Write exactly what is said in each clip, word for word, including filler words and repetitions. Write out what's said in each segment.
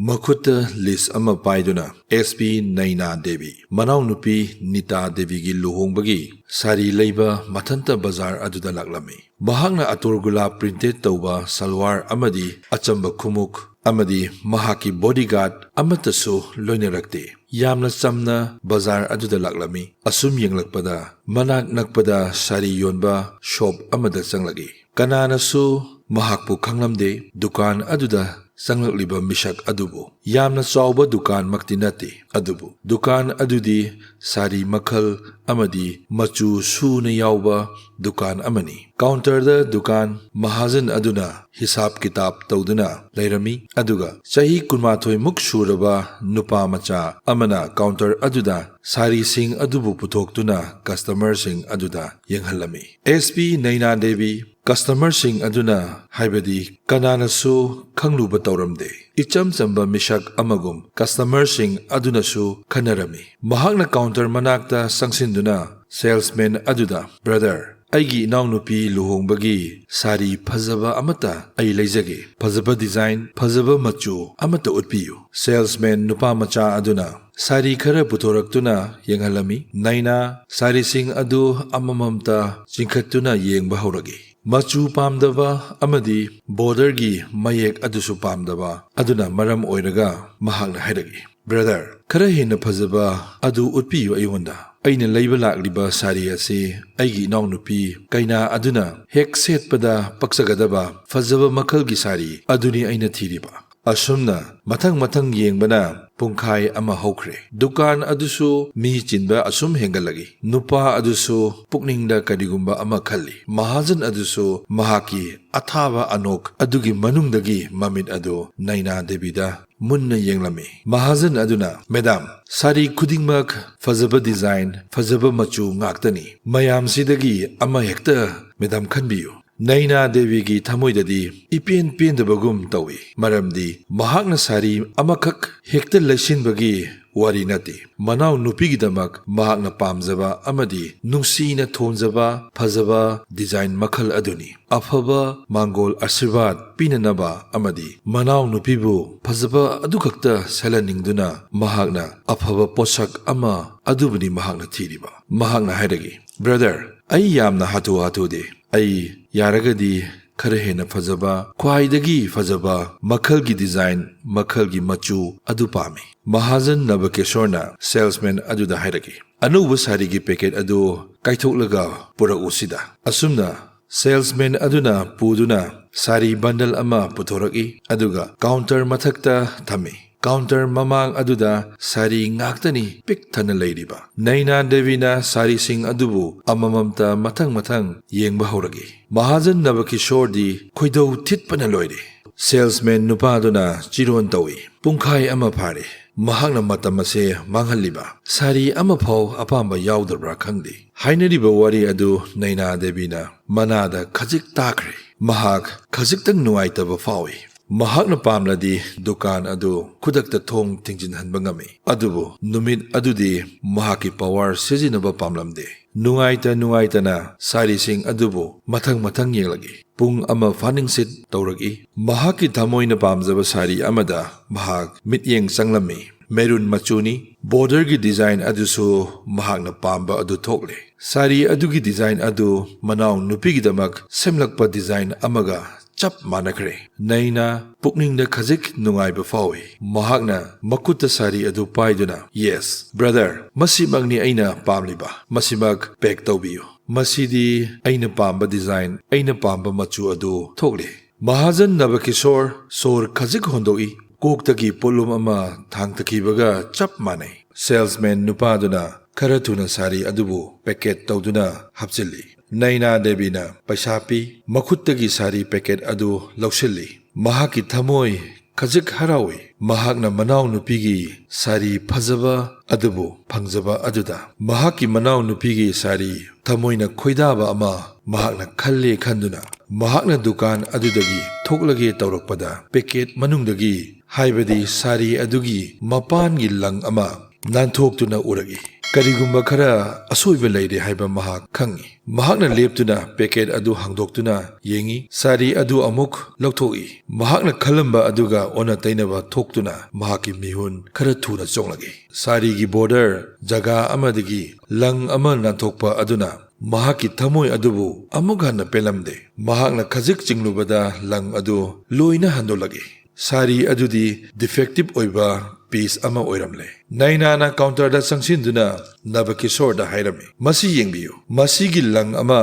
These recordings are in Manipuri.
ꯃꯈꯨꯠꯇ ꯂꯤꯁ ꯑꯃ ꯄꯥꯏꯗꯨꯅ ꯑꯦꯁ ꯄꯤ ꯅꯩꯅꯥ ꯗꯦꯕꯤ, ꯃꯅꯥꯎꯅꯨꯄꯤ ꯅꯤꯇꯥ ꯗꯦꯕꯤꯒꯤ ꯂꯨꯍꯣꯡꯕꯒꯤ ꯁꯥꯔꯤ ꯂꯩꯕ ꯃꯊꯟꯇ ꯕꯖꯥꯔ ꯑꯗꯨꯗ ꯂꯥꯛꯂꯝꯃꯤ꯫ ꯃꯍꯥꯛꯅ ꯑꯇꯣꯔꯒꯨꯂꯥ ꯄ꯭ꯔꯤꯟꯇꯦꯗ ꯇꯧꯕ ꯁꯜꯋꯥꯔ ꯑꯃꯗꯤ ꯑꯆꯝꯕ ꯈꯨꯃꯨꯛ ꯑꯃꯗꯤ ꯃꯍꯥꯛꯀꯤ ꯕꯣꯗꯤꯒꯥꯔꯗ ꯑꯃꯠꯇꯁꯨ ꯂꯣꯏꯅꯔꯛꯇꯦ꯫ ꯌꯥꯝꯅ ꯆꯝꯅ ꯕꯖꯥꯔ ꯑꯗꯨꯗ ꯂꯥꯛꯂꯝꯃꯤ꯫ ꯑꯁꯨꯝ ꯌꯦꯡꯂꯛꯄꯗ ꯃꯅꯥꯛ ꯅꯛꯄꯗ ꯁꯥꯔꯤ ꯌꯣꯟꯕ ꯁꯣꯞ ꯑꯃꯗ ꯆꯪꯂꯛꯏ꯫ ꯀꯅꯥꯅꯁꯨ ꯃꯍꯥꯛꯄꯨ ꯈꯪꯂꯝꯗꯦ꯫ ꯗꯨꯀꯥꯟ ꯑꯗꯨꯗ ꯆꯪꯂꯛꯂꯤꯕ ꯃꯤꯁꯛ ꯑꯗꯨꯕꯨ ꯌꯥꯝꯅ ꯆꯥꯎꯕ ꯗꯨꯀꯥꯟꯃꯛꯇꯤ ꯅꯠꯇꯦ, ꯑꯗꯨꯕꯨ ꯗꯨꯀꯥꯟ ꯑꯗꯨꯗꯤ ꯁꯥꯔꯤ ꯃꯈꯜ ꯑꯃꯗꯤ ꯃꯆꯨ ꯁꯨꯅ ꯌꯥꯎꯕ ꯗꯨꯀꯥꯟ ꯑꯃꯅꯤ꯫ ꯀꯥꯎꯟꯇꯔꯗ ꯗꯨꯀꯥꯟ ꯃꯍꯥꯖꯟ ꯑꯗꯨꯅ ꯍꯤꯁꯥꯕ ꯀꯤꯇꯥꯕ ꯇꯧꯗꯨꯅ ꯂꯩꯔꯝꯃꯤ, ꯑꯗꯨꯒ ꯆꯍꯤ ꯀꯨꯟꯃꯥꯊꯣꯏ ꯃꯨꯛ ꯁꯨꯔꯕ ꯅꯨꯄꯥ ꯃꯆꯥ ꯑꯃꯅ ꯀꯥꯎꯟꯇꯔ ꯑꯗꯨꯗ ꯁꯥꯔꯤꯁꯤꯡ ꯑꯗꯨꯕꯨ ꯄꯨꯊꯣꯛꯇꯨꯅ ꯀꯁꯇꯃꯔꯁꯤꯡ ꯑꯗꯨꯗ ꯌꯦꯡꯍꯜꯂꯝꯃꯤ꯫ ꯑꯦꯁ ꯄꯤ ꯅꯩꯅꯥ ꯗꯦꯕꯤ ꯀꯁꯇꯃꯔꯁꯤꯡ ꯑꯗꯨꯅ, ꯍꯥꯏꯕꯗꯤ ꯀꯅꯥꯅꯁꯨ ꯈꯪꯂꯨꯕ ꯇꯧꯔꯝꯗꯦ, ꯏꯆꯝ ꯆꯝꯕ ꯃꯤꯁꯛ ꯑꯃꯒꯨꯝ ꯀꯁꯇꯃꯔꯁꯤꯡ ꯑꯗꯨꯅꯁꯨ ꯈꯟꯅꯔꯝꯃꯤ꯫ ꯃꯍꯥꯛꯅ ꯀꯥꯎꯟꯇꯔ ꯃꯅꯥꯛꯇ ꯆꯪꯁꯤꯟꯗꯨꯅ ꯁꯦꯜꯁꯃꯦꯟ ꯑꯗꯨꯗ, "ꯕ꯭ꯔꯗꯔ, ꯑꯩꯒꯤ ꯏꯅꯥꯎꯅꯨꯄꯤ ꯂꯨꯍꯣꯡꯕꯒꯤ ꯁꯥꯔꯤ ꯐꯖꯕ ꯑꯃꯠꯇ ꯑꯩ ꯂꯩꯖꯒꯦ꯫ ꯐꯖꯕ ꯗꯤꯖꯥꯏꯟ, ꯐꯖꯕ ꯃꯆꯨ ꯑꯃꯠꯇ ꯎꯠꯄꯤꯌꯨ꯫" ꯁꯦꯜꯁꯃꯦꯟ ꯅꯨꯄꯥ ꯃꯆꯥ ꯑꯗꯨꯅ ꯁꯥꯔꯤ ꯈꯔ ꯄꯨꯊꯣꯔꯛꯇꯨꯅ ꯌꯦꯡꯍꯜꯂꯝꯃꯤ꯫ ꯅꯩꯅꯥ ꯁꯥꯔꯤꯁꯤꯡ ꯑꯗꯨ ꯑꯃꯃꯝꯇ ꯆꯤꯡꯈꯠꯇꯨꯅ ꯌꯦꯡꯕ ꯍꯧꯔꯛꯏ꯫ ꯃꯆꯨ ꯄꯥꯝꯗꯕ ꯑꯃꯗꯤ ꯕꯣꯔꯗꯔꯒꯤ ꯃꯌꯦꯛ ꯑꯗꯨꯁꯨ ꯄꯥꯝꯗꯕ ꯑꯗꯨꯅ ꯃꯔꯝ ꯑꯣꯏꯔꯒ ꯃꯍꯥꯛꯅ ꯍꯥꯏꯔꯛꯏ, "ꯕ꯭ꯔꯗꯔ, ꯈꯔ ꯍꯦꯟꯅ ꯐꯖꯕ ꯑꯗꯨ ꯎꯠꯄꯤꯌꯨ ꯑꯩꯉꯣꯟꯗ꯫ ꯑꯩꯅ ꯂꯩꯕ ꯂꯥꯛꯂꯤꯕ ꯁꯥꯔꯤ ꯑꯁꯤ ꯑꯩꯒꯤ ꯏꯅꯥꯎꯅꯨꯄꯤ ꯀꯩꯅꯥ ꯑꯗꯨꯅ ꯍꯦꯛ ꯁꯦꯠꯄꯗ ꯄꯛꯆꯒꯗꯕ ꯐꯖꯕ ꯃꯈꯜꯒꯤ ꯁꯥꯔꯤ ꯑꯗꯨꯅꯤ ꯑꯩꯅ ꯊꯤꯔꯤꯕ꯫" ꯑꯁꯨꯝꯅ ꯃꯊꯪ ꯃꯊꯪ ꯌꯦꯡꯕꯅ ꯄꯨꯡꯈꯥꯏ ꯑꯃ ꯍꯧꯈ꯭ꯔꯦ꯫ ꯗꯨꯀꯥꯟ ꯑꯗꯨꯁꯨ ꯃꯤ ꯆꯤꯟꯕ ꯑꯁꯨꯝ ꯍꯦꯟꯒꯠꯂꯛꯏ꯫ ꯅꯨꯄꯥ ꯑꯗꯨꯁꯨ ꯄꯨꯛꯅꯤꯡꯗ ꯀꯔꯤꯒꯨꯝꯕ ꯑꯃ ꯈꯜꯂꯤ꯫ ꯃꯍꯥꯖꯟ ꯑꯗꯨꯁꯨ ꯃꯍꯥꯛꯀꯤ ꯑꯊꯥꯕ ꯑꯅꯣꯛ ꯑꯗꯨꯒꯤ ꯃꯅꯨꯡꯗꯒꯤ ꯃꯃꯤꯠ ꯑꯗꯨ ꯅꯩꯅꯥ ꯗꯦꯕꯤꯗ ꯃꯨꯟꯅ ꯌꯦꯡꯂꯝꯃꯤ꯫ ꯃꯍꯥꯖꯟ ꯑꯗꯨꯅ, "ꯃꯦꯗꯥꯝ, ꯁꯥꯔꯤ ꯈꯨꯗꯤꯡꯃꯛ ꯐꯖꯕ ꯗꯤꯖꯥꯏꯟ, ꯐꯖꯕ ꯃꯆꯨ ꯉꯥꯛꯇꯅꯤ꯫ ꯃꯌꯥꯝꯁꯤꯗꯒꯤ ꯑꯃ ꯍꯦꯛꯇ ꯃꯦꯗꯥꯝ ꯈꯟꯕꯤꯌꯨ꯫" ꯅꯩꯅꯥ ꯗꯦꯕꯤꯒꯤ ꯊꯃꯣꯏꯗꯗꯤ ꯏꯄꯦꯟ ꯄꯦꯟꯗꯕꯒꯨꯝ ꯇꯧꯏ, ꯃꯔꯝꯗꯤ ꯃꯍꯥꯛꯅ ꯁꯥꯔꯤ ꯑꯃꯈꯛ ꯍꯦꯛꯇ ꯂꯩꯁꯤꯟꯕꯒꯤ ꯋꯥꯔꯤ ꯅꯠꯇꯦ꯫ ꯃꯅꯥꯎ ꯅꯨꯄꯤꯒꯤꯗꯃꯛ ꯃꯍꯥꯛꯅ ꯄꯥꯝꯖꯕ ꯑꯃꯗꯤ ꯅꯨꯡꯁꯤꯅ ꯊꯣꯟꯖꯕ ꯐꯖꯕ ꯗꯤꯖꯥꯏꯟ ꯃꯈꯜ ꯑꯗꯨꯅꯤ꯫ ꯑꯐꯕ ꯃꯥꯡꯒꯣꯜ ꯑꯥꯁꯤꯔꯕꯥꯗ ꯄꯤꯅꯅꯕ ꯑꯃꯗꯤ ꯃꯅꯥꯎ ꯅꯨꯄꯤꯕꯨ ꯐꯖꯕ ꯑꯗꯨꯈꯛꯇ ꯁꯦꯜꯍꯟꯅꯤꯡꯗꯨꯅ ꯃꯍꯥꯛꯅ ꯑꯐꯕ ꯄꯣꯠꯁꯛ ꯑꯃ ꯑꯗꯨꯕꯨꯅꯤ ꯃꯍꯥꯛꯅ ꯊꯤꯔꯤꯕ꯫ ꯃꯍꯥꯛꯅ ꯍꯥꯏꯔꯛꯏ, "ꯕ꯭ꯔꯗꯔ, ꯑꯩ ꯌꯥꯝꯅ ꯍꯥꯊꯨ ꯍꯥꯊꯨꯗꯦ꯫ ꯑꯩ ꯌꯥꯔꯒꯗꯤ ꯈꯔ ꯍꯦꯟꯅ ꯐꯖꯕ, ꯈ꯭ꯋꯥꯏꯗꯒꯤ ꯐꯖꯕ ꯃꯈꯜꯒꯤ ꯗꯤꯖꯥꯏꯟ, ꯃꯈꯜꯒꯤ ꯃꯆꯨ ꯑꯗꯨ ꯄꯥꯝꯃꯤ꯫" ꯃꯍꯥꯖꯟ ꯅꯕꯀꯤꯁꯣꯔꯅ ꯁꯦꯜꯁꯃꯦꯟ ꯑꯗꯨꯗ ꯍꯥꯏꯔꯛꯏ, "ꯑꯅꯧꯕ ꯁꯥꯔꯤꯒꯤ ꯄꯦꯀꯦꯠ ꯑꯗꯨ ꯀꯥꯏꯊꯣꯛꯂꯒ ꯄꯨꯔꯛꯎꯁꯤꯗ꯫" ꯑꯁꯨꯝꯅ ꯁꯦꯜꯁꯃꯦꯟ ꯑꯗꯨꯅ ꯄꯨꯗꯨꯅ ꯁꯥꯔꯤ ꯕꯟꯗꯜ ꯑꯃ ꯄꯨꯊꯣꯔꯛꯏ, ꯑꯗꯨꯒ ꯀꯥꯎꯟꯇꯔ ꯃꯊꯛꯇ ꯊꯝꯃꯤ꯫ ꯀꯥꯎꯟꯇꯔ ꯃꯃꯥꯡ ꯑꯗꯨꯗ ꯁꯥꯔꯤ ꯉꯥꯛꯇꯅꯤ ꯄꯤꯛ ꯊꯟꯅ ꯂꯩꯔꯤꯕ꯫ ꯅꯩꯅꯥ ꯗꯦꯕꯤꯅ ꯁꯥꯔꯤꯁꯤꯡ ꯑꯗꯨꯕꯨ ꯑꯃꯃꯝꯇ ꯃꯊꯪ ꯃꯊꯪ ꯌꯦꯡꯕ ꯍꯧꯔꯛꯏ꯫ ꯃꯍꯥꯖꯟ ꯅꯕꯀꯤꯁꯣꯔꯗꯤ ꯈꯣꯏꯗꯧ ꯊꯤꯠꯄꯅ ꯂꯣꯏꯔꯦ꯫ ꯁꯦꯜꯁꯃꯦꯟ ꯅꯨꯄꯥꯗꯨꯅ ꯆꯤꯔꯣꯟ ꯇꯧꯏ, "ꯄꯨꯡꯈꯥꯏ ꯑꯃ ꯐꯥꯔꯦ꯫ ꯃꯍꯥꯛꯅ ꯃꯇꯝ ꯑꯁꯦ ꯃꯥꯡꯍꯜꯂꯤꯕ꯫ ꯁꯥꯔꯤ ꯑꯃꯐꯥꯎ ꯑꯄꯥꯝꯕ ꯌꯥꯎꯗꯕ꯭ꯔꯥ ꯈꯪꯗꯦ꯫" ꯍꯥꯏꯅꯔꯤꯕ ꯋꯥꯔꯤ ꯑꯗꯨ ꯅꯩꯅꯥ ꯗꯦꯕꯤꯅ ꯃꯅꯥꯗ ꯈꯖꯤꯛ ꯇꯥꯈ꯭ꯔꯦ꯫ ꯃꯍꯥꯛ ꯈꯖꯤꯛꯇꯪ ꯅꯨꯡꯉꯥꯏꯇꯕ ꯐꯥꯎꯏ꯫ ꯃꯍꯥꯛꯅ ꯄꯥꯝꯂꯗꯤ ꯗꯨꯀꯥꯟ ꯑꯗꯨ ꯈꯨꯗꯛꯇ ꯊꯣꯡ ꯊꯤꯡꯖꯤꯟꯍꯟꯕ ꯉꯝꯃꯤ꯫ ꯑꯗꯨꯕꯨ ꯅꯨꯃꯤꯠ ꯑꯗꯨꯗꯤ ꯃꯍꯥꯛꯀꯤ ꯄꯋꯥꯔ ꯁꯤꯖꯤꯟꯅꯕ ꯄꯥꯝꯂꯝꯗꯦ꯫ ꯅꯨꯡꯉꯥꯏꯇ ꯅꯨꯡꯉꯥꯏꯇꯅ ꯁꯥꯔꯤꯁꯤꯡ ꯑꯗꯨꯕꯨ ꯃꯊꯪ ꯃꯊꯪ ꯌꯦꯡꯂꯛꯏ꯫ ꯄꯨꯡ ꯑꯃ ꯐꯥꯅꯤꯡꯁꯤꯠ ꯇꯧꯔꯛꯏ꯫ ꯃꯍꯥꯛꯀꯤ ꯊꯃꯣꯏꯅ ꯄꯥꯝꯖꯕ ꯁꯥꯔꯤ ꯑꯃꯗ ꯃꯍꯥꯛ ꯃꯤꯠꯌꯦꯡ ꯆꯪꯂꯝꯃꯤ꯫ ꯃꯦꯔꯨꯟ ꯃꯆꯨꯅꯤ꯫ ꯕꯣꯔꯗꯔꯒꯤ ꯗꯤꯖꯥꯏꯟ ꯑꯗꯨꯁꯨ ꯃꯍꯥꯛꯅ ꯄꯥꯝꯕ ꯑꯗꯨ ꯊꯣꯛꯂꯦ꯫ ꯁꯥꯔꯤ ꯑꯗꯨꯒꯤ ꯗꯤꯖꯥꯏꯟ ꯑꯗꯨ ꯃꯅꯥꯎ ꯅꯨꯄꯤꯒꯤꯗꯃꯛ ꯁꯦꯝꯂꯛꯄ ꯗꯤꯖꯥꯏꯟ ꯑꯃꯒ ꯆꯞ ꯃꯥꯟꯅꯈ꯭ꯔꯦ꯫ ꯅꯩꯅ ꯄꯨꯛꯅꯤꯡꯗ ꯈꯖꯤꯛ ꯅꯨꯡꯉꯥꯏꯕ ꯐꯥꯎꯏ꯫ ꯃꯍꯥꯛꯅ ꯃꯈꯨꯠꯇ ꯁꯥꯔꯤ ꯑꯗꯨ ꯄꯥꯏꯗꯨꯅ, "ꯌꯦꯁ, ꯕ꯭ꯔꯗꯔ, ꯃꯁꯤꯃꯛꯅꯤ ꯑꯩꯅ ꯄꯥꯝꯂꯤꯕ꯫ ꯃꯁꯤꯃꯛ ꯄꯦꯛ ꯇꯧꯕꯤꯌꯨ꯫ ꯃꯁꯤꯗꯤ ꯑꯩꯅ ꯄꯥꯝꯕ ꯗꯤꯖꯥꯏꯟ, ꯑꯩꯅ ꯄꯥꯝꯕ ꯃꯆꯨ ꯑꯗꯨ ꯊꯣꯛꯂꯦ꯫" ꯃꯍꯥꯖꯟ ꯅꯕꯀꯤꯁꯣꯔ ꯁꯣꯔ ꯈꯖꯤꯛ ꯍꯣꯟꯗꯣꯛꯏ꯫ ꯀꯣꯛꯇꯒꯤ ꯄꯣꯠꯂꯨꯝ ꯑꯃ ꯊꯥꯡꯊꯈꯤꯕꯒ ꯆꯞ ꯃꯥꯟꯅꯩ꯫ ꯁꯦꯜꯁꯃꯦꯟ ꯅꯨꯄꯥꯗꯨꯅ ꯈꯔ ꯊꯨꯅ ꯁꯥꯔꯤ ꯑꯗꯨꯕꯨ ꯄꯦꯀꯦꯠ ꯇꯧꯗꯨꯅ ꯍꯥꯞꯆꯤꯜꯂꯤ꯫ ꯅꯩꯅꯥ ꯗꯦꯕꯤꯅ ꯄꯩꯁꯥ ꯄꯤ, ꯃꯈꯨꯠꯇꯒꯤ ꯁꯥꯔꯤ ꯄꯦꯀꯦꯠ ꯑꯗꯨ ꯂꯧꯁꯤꯜꯂꯤ꯫ ꯃꯍꯥꯛꯀꯤ ꯊꯃꯣꯏ ꯈꯖꯤꯛ ꯍꯔꯥꯎꯏ꯫ ꯃꯍꯥꯛꯅ ꯃꯅꯥꯎꯅꯨꯄꯤꯒꯤ ꯁꯥꯔꯤ ꯐꯖꯕ ꯑꯗꯨꯕꯨ ꯐꯪꯖꯕ ꯑꯗꯨꯗ꯫ ꯃꯍꯥꯛꯀꯤ ꯃꯅꯥꯎꯅꯨꯄꯤꯒꯤ ꯁꯥꯔꯤ ꯊꯃꯣꯏꯅ ꯈꯣꯏꯗꯥꯕ ꯑꯃ ꯃꯍꯥꯛꯅ ꯈꯜꯂꯦ ꯈꯟꯗꯨꯅ ꯃꯍꯥꯛꯅ ꯗꯨꯀꯥꯟ ꯑꯗꯨꯗꯒꯤ ꯊꯣꯛꯂꯒꯦ ꯇꯧꯔꯛꯄꯗ ꯄꯦꯀꯦꯠ ꯃꯅꯨꯡꯗꯒꯤ ꯍꯥꯏꯕꯗꯤ ꯁꯥꯔꯤ ꯑꯗꯨꯒꯤ ꯃꯄꯥꯟꯒꯤ ꯂꯪ ꯑꯃ ꯅꯥꯟꯊꯣꯛꯇꯨꯅ ꯎꯔꯛꯏ꯫ ꯀꯔꯤꯒꯨꯝꯕ ꯈꯔ ꯑꯁꯣꯏꯕ ꯂꯩꯔꯦ ꯍꯥꯏꯕ ꯃꯍꯥꯛ ꯈꯪꯏ꯫ ꯃꯍꯥꯛꯅ ꯂꯦꯞꯇꯨꯅ ꯄꯦꯀꯦꯠ ꯑꯗꯨ ꯍꯥꯡꯗꯣꯛꯇꯨꯅ ꯌꯦꯡꯏ꯫ ꯁꯥꯔꯤ ꯑꯗꯨ ꯑꯃꯨꯛ ꯂꯧꯊꯣꯛꯏ꯫ ꯃꯍꯥꯛꯅ ꯈꯜꯂꯝꯕ ꯑꯗꯨꯒ ꯑꯣꯟꯅ ꯇꯩꯅꯕ ꯊꯣꯛꯇꯨꯅ ꯃꯍꯥꯛꯀꯤ ꯃꯤꯍꯨꯟ ꯈꯔ ꯊꯨꯅ ꯆꯣꯡꯂꯛꯏ꯫ ꯁꯥꯔꯤꯒꯤ ꯕꯣꯔꯗꯔ ꯖꯒꯥ ꯑꯃꯗꯒꯤ ꯂꯪ ꯑꯃ ꯅꯥꯟꯊꯣꯛꯄ ꯑꯗꯨꯅ ꯃꯍꯥꯛꯀꯤ ꯊꯃꯣꯏ ꯑꯗꯨꯕꯨ ꯑꯃꯨꯛ ꯍꯟꯅ ꯄꯦꯜꯂꯝꯗꯦ꯫ ꯃꯍꯥꯛꯅ ꯈꯖꯤꯛ ꯆꯤꯡꯂꯨꯕꯗ ꯂꯪ ꯑꯗꯨ ꯂꯣꯏꯅ ꯍꯟꯗꯣꯛꯂꯛꯏ꯫ ꯁꯥꯔꯤ ꯑꯗꯨꯗꯤ ꯗꯤꯐꯦꯛꯇꯤꯚ ꯑꯣꯏꯕ ꯄꯤꯁ ꯑꯃ ꯑꯣꯏꯔꯝꯂꯦ꯫ ꯅꯥꯏꯅꯥꯅ ꯀꯥꯎꯟꯇꯔꯗ ꯆꯪꯁꯤꯟꯗꯨꯅ ꯅꯕꯀꯤꯁꯣꯔꯗ ꯍꯥꯏꯔꯝꯃꯤ, "ꯃꯁꯤ ꯌꯦꯡꯕꯤꯌꯨ, ꯃꯁꯤꯒꯤ ꯂꯪ ꯑꯃ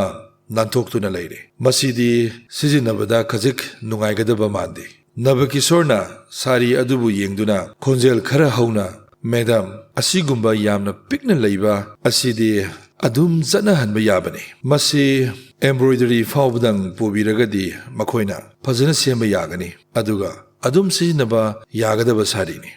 ꯅꯥꯟꯊꯣꯛꯇꯨꯅ ꯂꯩꯔꯦ꯫ ꯃꯁꯤꯗꯤ ꯁꯤꯖꯤꯟꯅꯕꯗ ꯈꯖꯤꯛ ꯅꯨꯡꯉꯥꯏꯒꯗꯕ ꯃꯥꯟꯗꯦ"꯫ ꯅꯕꯀꯤꯁꯣꯔꯅ ꯁꯥꯔꯤ ꯑꯗꯨꯕꯨ ꯌꯦꯡꯗꯨꯅ ꯈꯣꯟꯖꯦꯜ ꯈꯔ ꯍꯧꯅ, "ꯃꯦꯗꯥꯝ, ꯑꯁꯤꯒꯨꯝꯕ ꯌꯥꯝꯅ ꯄꯤꯛꯅ ꯂꯩꯕ ꯑꯁꯤꯗꯤ ꯑꯗꯨꯝ ꯆꯠꯅꯍꯟꯕ ꯌꯥꯕꯅꯤ꯫ ꯃꯁꯤ ꯑꯦꯝꯕ꯭ꯔꯣꯏꯗꯔꯤ ꯐꯥꯎꯕꯗꯪ ꯄꯨꯕꯤꯔꯒꯗꯤ ꯃꯈꯣꯏꯅ ꯐꯖꯅ ꯁꯦꯝꯕ ꯌꯥꯒꯅꯤ, ꯑꯗꯨꯒ ꯑꯗꯨꯝ ꯁꯤꯖꯤꯟꯅꯕ ꯌꯥꯒꯗꯕ ꯁꯥꯔꯤꯅꯤ"꯫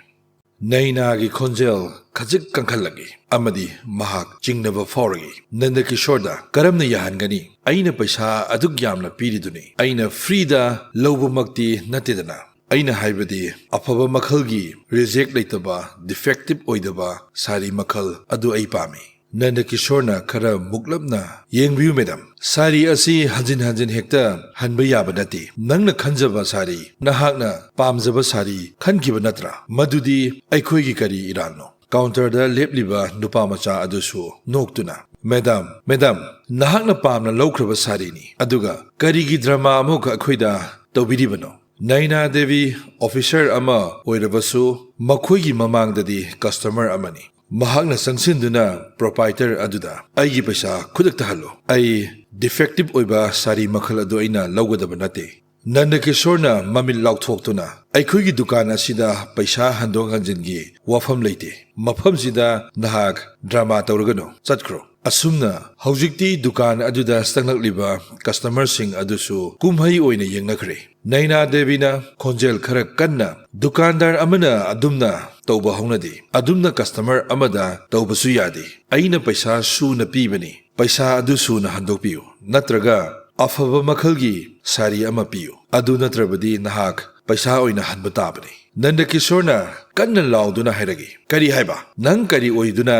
ꯅꯩꯅꯥꯒꯤ ꯈꯣꯟꯖꯦꯜ ꯈꯖꯤꯛ ꯀꯟꯈꯠꯂꯛꯏ ꯑꯃꯗꯤ ꯃꯍꯥꯛ ꯆꯤꯡꯅꯕ ꯐꯥꯎꯔꯛꯏ꯫ "ꯅꯟꯗꯀꯤꯁꯣꯔꯗ ꯀꯔꯝꯅ ꯌꯥꯍꯟꯒꯅꯤ? ꯑꯩꯅ ꯄꯩꯁꯥ ꯑꯗꯨꯛ ꯌꯥꯝꯅ ꯄꯤꯔꯤꯗꯨꯅꯤ꯫ ꯑꯩꯅ ꯐ꯭ꯔꯤꯗ ꯂꯧꯕꯃꯛꯇꯤ ꯅꯠꯇꯦꯗꯅ꯫ ꯑꯩꯅ ꯍꯥꯏꯕꯗꯤ ꯑꯐꯕ ꯃꯈꯜꯒꯤ, ꯔꯤꯖꯦꯛ ꯂꯩꯇꯕ, ꯗꯤꯐꯦꯛꯇꯤꯚ ꯑꯣꯏꯗꯕ ꯁꯥꯔꯤ ꯃꯈꯜ ꯑꯗꯨ ꯑꯩ ꯄꯥꯝꯃꯤ"꯫ ꯅꯟꯗꯀꯤꯁꯣꯔꯅ ꯈꯔ ꯃꯨꯛꯂꯞꯅ, "ꯌꯦꯡꯕꯤꯌꯨ ꯃꯦꯗꯥꯝ, ꯁꯥꯔꯤ ꯑꯁꯤ ꯍꯟꯖꯤꯟ ꯍꯟꯖꯤꯟ ꯍꯦꯛꯇ ꯍꯟꯕ ꯌꯥꯕ ꯅꯠꯇꯦ꯫ ꯅꯪꯅ ꯈꯟꯖꯕ ꯁꯥꯔꯤ, ꯅꯍꯥꯛꯅ ꯄꯥꯝꯖꯕ ꯁꯥꯔꯤ ꯈꯟꯈꯤꯕ ꯅꯠꯇ꯭ꯔꯥ? ꯃꯗꯨꯗꯤ ꯑꯩꯈꯣꯏꯒꯤ ꯀꯔꯤ ꯏꯔꯥꯟꯅꯣ?" ꯀꯥꯎꯟꯇꯔꯗ ꯂꯦꯞꯂꯤꯕ ꯅꯨꯄꯥ ꯃꯆꯥ ꯑꯗꯨꯁꯨ ꯅꯣꯛꯇꯨꯅ, "ꯃꯦꯗꯥꯝ, ꯃꯦꯗꯥꯝ, ꯅꯍꯥꯛꯅ ꯄꯥꯝꯅ ꯂꯧꯈ꯭ꯔꯕ ꯁꯥꯔꯤꯅꯤ, ꯑꯗꯨꯒ ꯀꯔꯤꯒꯤ ꯗ꯭ꯔꯃꯥ ꯑꯃꯨꯛ ꯑꯩꯈꯣꯏꯗ ꯇꯧꯕꯤꯔꯤꯕꯅꯣ?" ꯅꯥꯏꯅꯥ ꯗꯦꯕꯤ ꯑꯣꯐꯤꯁꯔ ꯑꯃ ꯑꯣꯏꯔꯕꯁꯨ ꯃꯈꯣꯏꯒꯤ ꯃꯃꯥꯡꯗꯗꯤ ꯀꯁꯇꯃꯔ ꯑꯃꯅꯤ꯫ ꯃꯍꯥꯛꯅ ꯆꯪꯁꯤꯟꯗꯨꯅ ꯄ꯭ꯔꯣꯄꯥꯏꯇꯔ ꯑꯗꯨꯗ, "ꯑꯩꯒꯤ ꯄꯩꯁꯥ ꯈꯨꯗꯛꯇ ꯍꯜꯂꯨ꯫ ꯑꯩ ꯗꯤꯐꯦꯛꯇꯤꯚ ꯑꯣꯏꯕ ꯁꯥꯔꯤ ꯃꯈꯜ ꯑꯗꯨ ꯑꯩꯅ ꯂꯧꯒꯗꯕ ꯅꯠꯇꯦ"꯫ ꯅꯟꯗꯀꯤꯁꯣꯔꯅ ꯃꯃꯤꯠ ꯂꯥꯎꯊꯣꯛꯇꯨꯅ, "ꯑꯩꯈꯣꯏꯒꯤ ꯗꯨꯀꯥꯟ ꯑꯁꯤꯗ ꯄꯩꯁꯥ ꯍꯟꯗꯣꯛ ꯍꯟꯖꯤꯟꯒꯤ ꯋꯥꯐꯝ ꯂꯩꯇꯦ꯫ ꯃꯐꯝꯁꯤꯗ ꯅꯍꯥꯛ ꯗ꯭ꯔꯃꯥ ꯇꯧꯔꯒꯅꯨ, ꯆꯠꯈ꯭ꯔꯣ"꯫ ꯑꯁꯨꯝꯅ ꯍꯧꯖꯤꯛꯇꯤ ꯗꯨꯀꯥꯟ ꯑꯗꯨꯗ ꯆꯪꯂꯛꯂꯤꯕ ꯀꯁꯇꯃꯔꯁꯤꯡ ꯑꯗꯨꯁꯨ ꯀꯨꯝꯍꯩ ꯑꯣꯏꯅ ꯌꯦꯡꯅꯈ꯭ꯔꯦ꯫ ꯅꯥꯏꯅꯥ ꯗꯦꯕꯤꯅ ꯈꯣꯟꯖꯦꯜ ꯈꯔ ꯀꯟꯅ, "ꯗꯨꯀꯥꯟꯗꯥꯔ ꯑꯃꯅ ꯑꯗꯨꯝꯅ ꯇꯧꯕ ꯍꯧꯅꯗꯦ꯫ ꯑꯗꯨꯝꯅ ꯀꯁꯇꯃꯔ ꯑꯃꯗ ꯇꯧꯕꯁꯨ ꯌꯥꯗꯦ꯫ ꯑꯩꯅ ꯄꯩꯁꯥ ꯁꯨꯅ ꯄꯤꯕꯅꯤ꯫ ꯄꯩꯁꯥ ꯑꯗꯨ ꯁꯨꯅ ꯍꯟꯗꯣꯛꯄꯤꯌꯨ, ꯅꯠꯇ꯭ꯔꯒ ꯑꯐꯕ ꯃꯈꯜꯒꯤ ꯁꯥꯔꯤ ꯑꯃ ꯄꯤꯌꯨ꯫ ꯑꯗꯨ ꯅꯠꯇ꯭ꯔꯕꯗꯤ ꯅꯍꯥꯛ ꯄꯩꯁꯥ ꯑꯣꯏꯅ ꯍꯟꯕ ꯇꯥꯕꯅꯤ꯫ ꯅꯟꯗ ꯀꯤꯁꯣꯔꯅ ꯀꯟꯅ ꯂꯥꯎꯗꯨꯅ ꯍꯥꯏꯔꯛꯏ, "ꯀꯔꯤ ꯍꯥꯏꯕ? ꯅꯪ ꯀꯔꯤ ꯑꯣꯏꯗꯨꯅ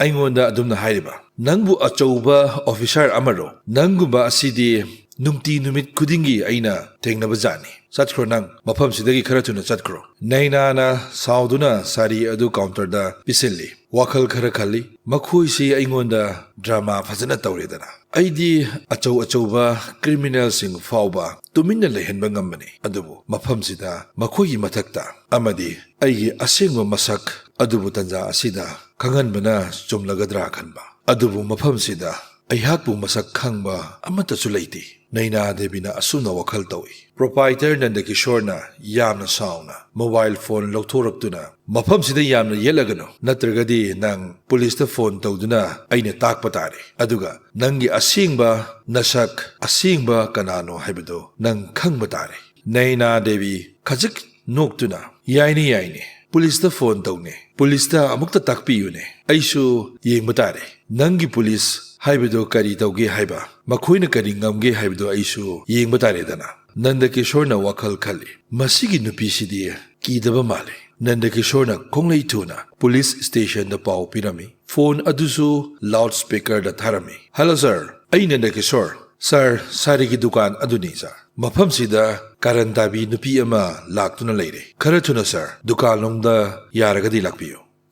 ꯑꯩꯉꯣꯟꯗ ꯑꯗꯨꯝꯅ ꯍꯥꯏꯔꯤꯕ? ꯅꯪꯕꯨ ꯑꯆꯧꯕ ꯑꯣꯐꯤꯁꯥꯔ ꯑꯃꯔꯣ? ꯅꯪꯒꯨꯝꯕ ꯑꯁꯤꯗꯤ ꯅꯨꯡꯇꯤ ꯅꯨꯃꯤꯠ ꯈꯨꯗꯤꯡꯒꯤ ꯑꯩꯅ ꯊꯦꯡꯅꯕ ꯖꯥꯠꯅꯤ꯫ ꯆꯠꯈ꯭ꯔꯣ ꯅꯪ, ꯃꯐꯝꯁꯤꯗꯒꯤ ꯈꯔ ꯊꯨꯅ ꯆꯠꯈ꯭ꯔꯣ꯫" ꯅꯩꯅꯥꯅ ꯁꯥꯎꯗꯨꯅ ꯁꯥꯔꯤ ꯑꯗꯨ ꯀꯥꯎꯟꯇꯔꯗ ꯄꯤꯁꯤꯜꯂꯤ꯫ ꯋꯥꯈꯜ ꯈꯔ ꯈꯜꯂꯤ, "ꯃꯈꯣꯏꯁꯤ ꯑꯩꯉꯣꯟꯗ ꯗ꯭ꯔꯃꯥ ꯐꯖꯅ ꯇꯧꯔꯦꯗꯅ꯫ ꯑꯩꯗꯤ ꯑꯆꯧ ꯑꯆꯧꯕ ꯀ꯭ꯔꯤꯃꯤꯅꯦꯜꯁꯤꯡ ꯐꯥꯎꯕ ꯇꯨꯃꯤꯟꯅ ꯂꯩꯍꯟꯕ ꯉꯝꯕꯅꯤ, ꯑꯗꯨꯕꯨ ꯃꯐꯝꯁꯤꯗ ꯃꯈꯣꯏꯒꯤ ꯃꯊꯛꯇ ꯑꯃꯗꯤ ꯑꯩꯒꯤ ꯑꯁꯦꯡꯕ ꯃꯁꯛ ꯑꯗꯨꯕꯨ ꯇꯟꯖꯥ ꯑꯁꯤꯗ ꯈꯪꯍꯟꯕꯅ ꯆꯨꯝꯂꯒꯗ꯭ꯔꯥ ꯈꯟꯕ꯫ ꯑꯗꯨꯕꯨ ꯃꯐꯝꯁꯤꯗ ꯑꯩꯍꯥꯛꯄꯨ ꯃꯁꯛ ꯈꯪꯕ ꯑꯃꯠꯇꯁꯨ ꯂꯩꯇꯦ꯫" ꯅꯩꯅꯥ ꯗꯦꯕꯤꯅ ꯑꯁꯨꯝꯅ ꯋꯥꯈꯜ ꯇꯧꯏ꯫ ꯄ꯭ꯔꯣꯄꯥꯏꯇꯔ ꯅꯟꯗꯀꯤꯁꯣꯔꯅ ꯌꯥꯝꯅ ꯁꯥꯎꯅ ꯃꯣꯕꯥꯏꯜ ꯐꯣꯟ ꯂꯧꯊꯣꯔꯛꯇꯨꯅ, "ꯃꯐꯝꯁꯤꯗ ꯌꯥꯝꯅ ꯌꯦꯠꯂꯒꯅꯨ, ꯅꯠꯇ꯭ꯔꯒꯗꯤ ꯅꯪ ꯄꯨꯂꯤꯁꯇ ꯐꯣꯟ ꯇꯧꯗꯨꯅ ꯑꯩꯅ ꯇꯥꯛꯄ ꯇꯥꯔꯦ꯫ ꯑꯗꯨꯒ ꯅꯪꯒꯤ ꯑꯁꯦꯡꯕ ꯅꯁꯛ, ꯑꯁꯦꯡꯕ ꯀꯅꯥꯅꯣ ꯍꯥꯏꯕꯗꯨ ꯅꯪ ꯈꯪꯕ ꯇꯥꯔꯦ꯫" ꯅꯩꯅꯥ ꯗꯦꯕꯤ ꯈꯖꯤꯛ ꯅꯣꯛꯇꯨꯅ, "ꯌꯥꯏꯅꯦ, ꯌꯥꯏꯅꯦ, ꯄꯨꯂꯤꯁꯇ ꯐꯣꯟ ꯇꯧꯅꯦ, ꯄꯨꯂꯤꯁꯇ ꯑꯃꯨꯛꯇ ꯇꯥꯛꯄꯤꯌꯨꯅꯦ, ꯑꯩꯁꯨ ꯌꯦꯡꯕ ꯇꯥꯔꯦ꯫ ꯅꯪꯒꯤ ꯄꯨꯂꯤꯁ ꯍꯥꯏꯕꯗꯨ ꯀꯔꯤ ꯇꯧꯒꯦ ꯍꯥꯏꯕ, ꯃꯈꯣꯏꯅ ꯀꯔꯤ ꯉꯝꯒꯦ ꯍꯥꯏꯕꯗꯨ ꯑꯩꯁꯨ ꯌꯦꯡꯕ ꯇꯥꯔꯦꯗꯅ꯫" ꯅꯟꯗꯀꯤꯁꯣꯔꯅ ꯋꯥꯈꯜ ꯈꯜꯂꯤ, "ꯃꯁꯤꯒꯤ ꯅꯨꯄꯤꯁꯤꯗꯤ ꯀꯤꯗꯕ ꯃꯥꯜꯂꯦ꯫" ꯅꯟꯗꯀꯤꯁꯣꯔꯅ ꯈꯣꯡꯂꯩ ꯊꯨꯅ ꯄꯨꯂꯤꯁ ꯁ꯭ꯇꯦꯁꯟꯗ ꯄꯥꯎ ꯄꯤꯔꯝꯃꯤ꯫ ꯐꯣꯟ ꯑꯗꯨꯁꯨ ꯂꯥꯎꯗ ꯁ꯭ꯄꯤꯀꯔꯗ ꯊꯥꯔꯝꯃꯤ꯫ "ꯍꯜꯂꯣ ꯁꯥꯔ, ꯑꯩ ꯅꯟꯗꯀꯤꯁꯣꯔ, ꯁꯥꯔ, ꯁꯥꯔꯤꯒꯤ ꯗꯨꯀꯥꯟ ꯑꯗꯨꯅꯤ ꯁꯥꯔ꯫ ꯃꯐꯝꯁꯤꯗ ꯀꯥꯔꯟ ꯇꯥꯕꯤ ꯅꯨꯄꯤ ꯑꯃ ꯂꯥꯛꯇꯨꯅ ꯂꯩꯔꯦ꯫ ꯈꯔ ꯊꯨꯅ ꯁꯥꯔ, ꯗꯨꯀꯥꯟꯂꯣꯝꯗ ꯌꯥꯔꯒꯗꯤ ꯂꯥꯛꯄꯤꯌꯨ꯫"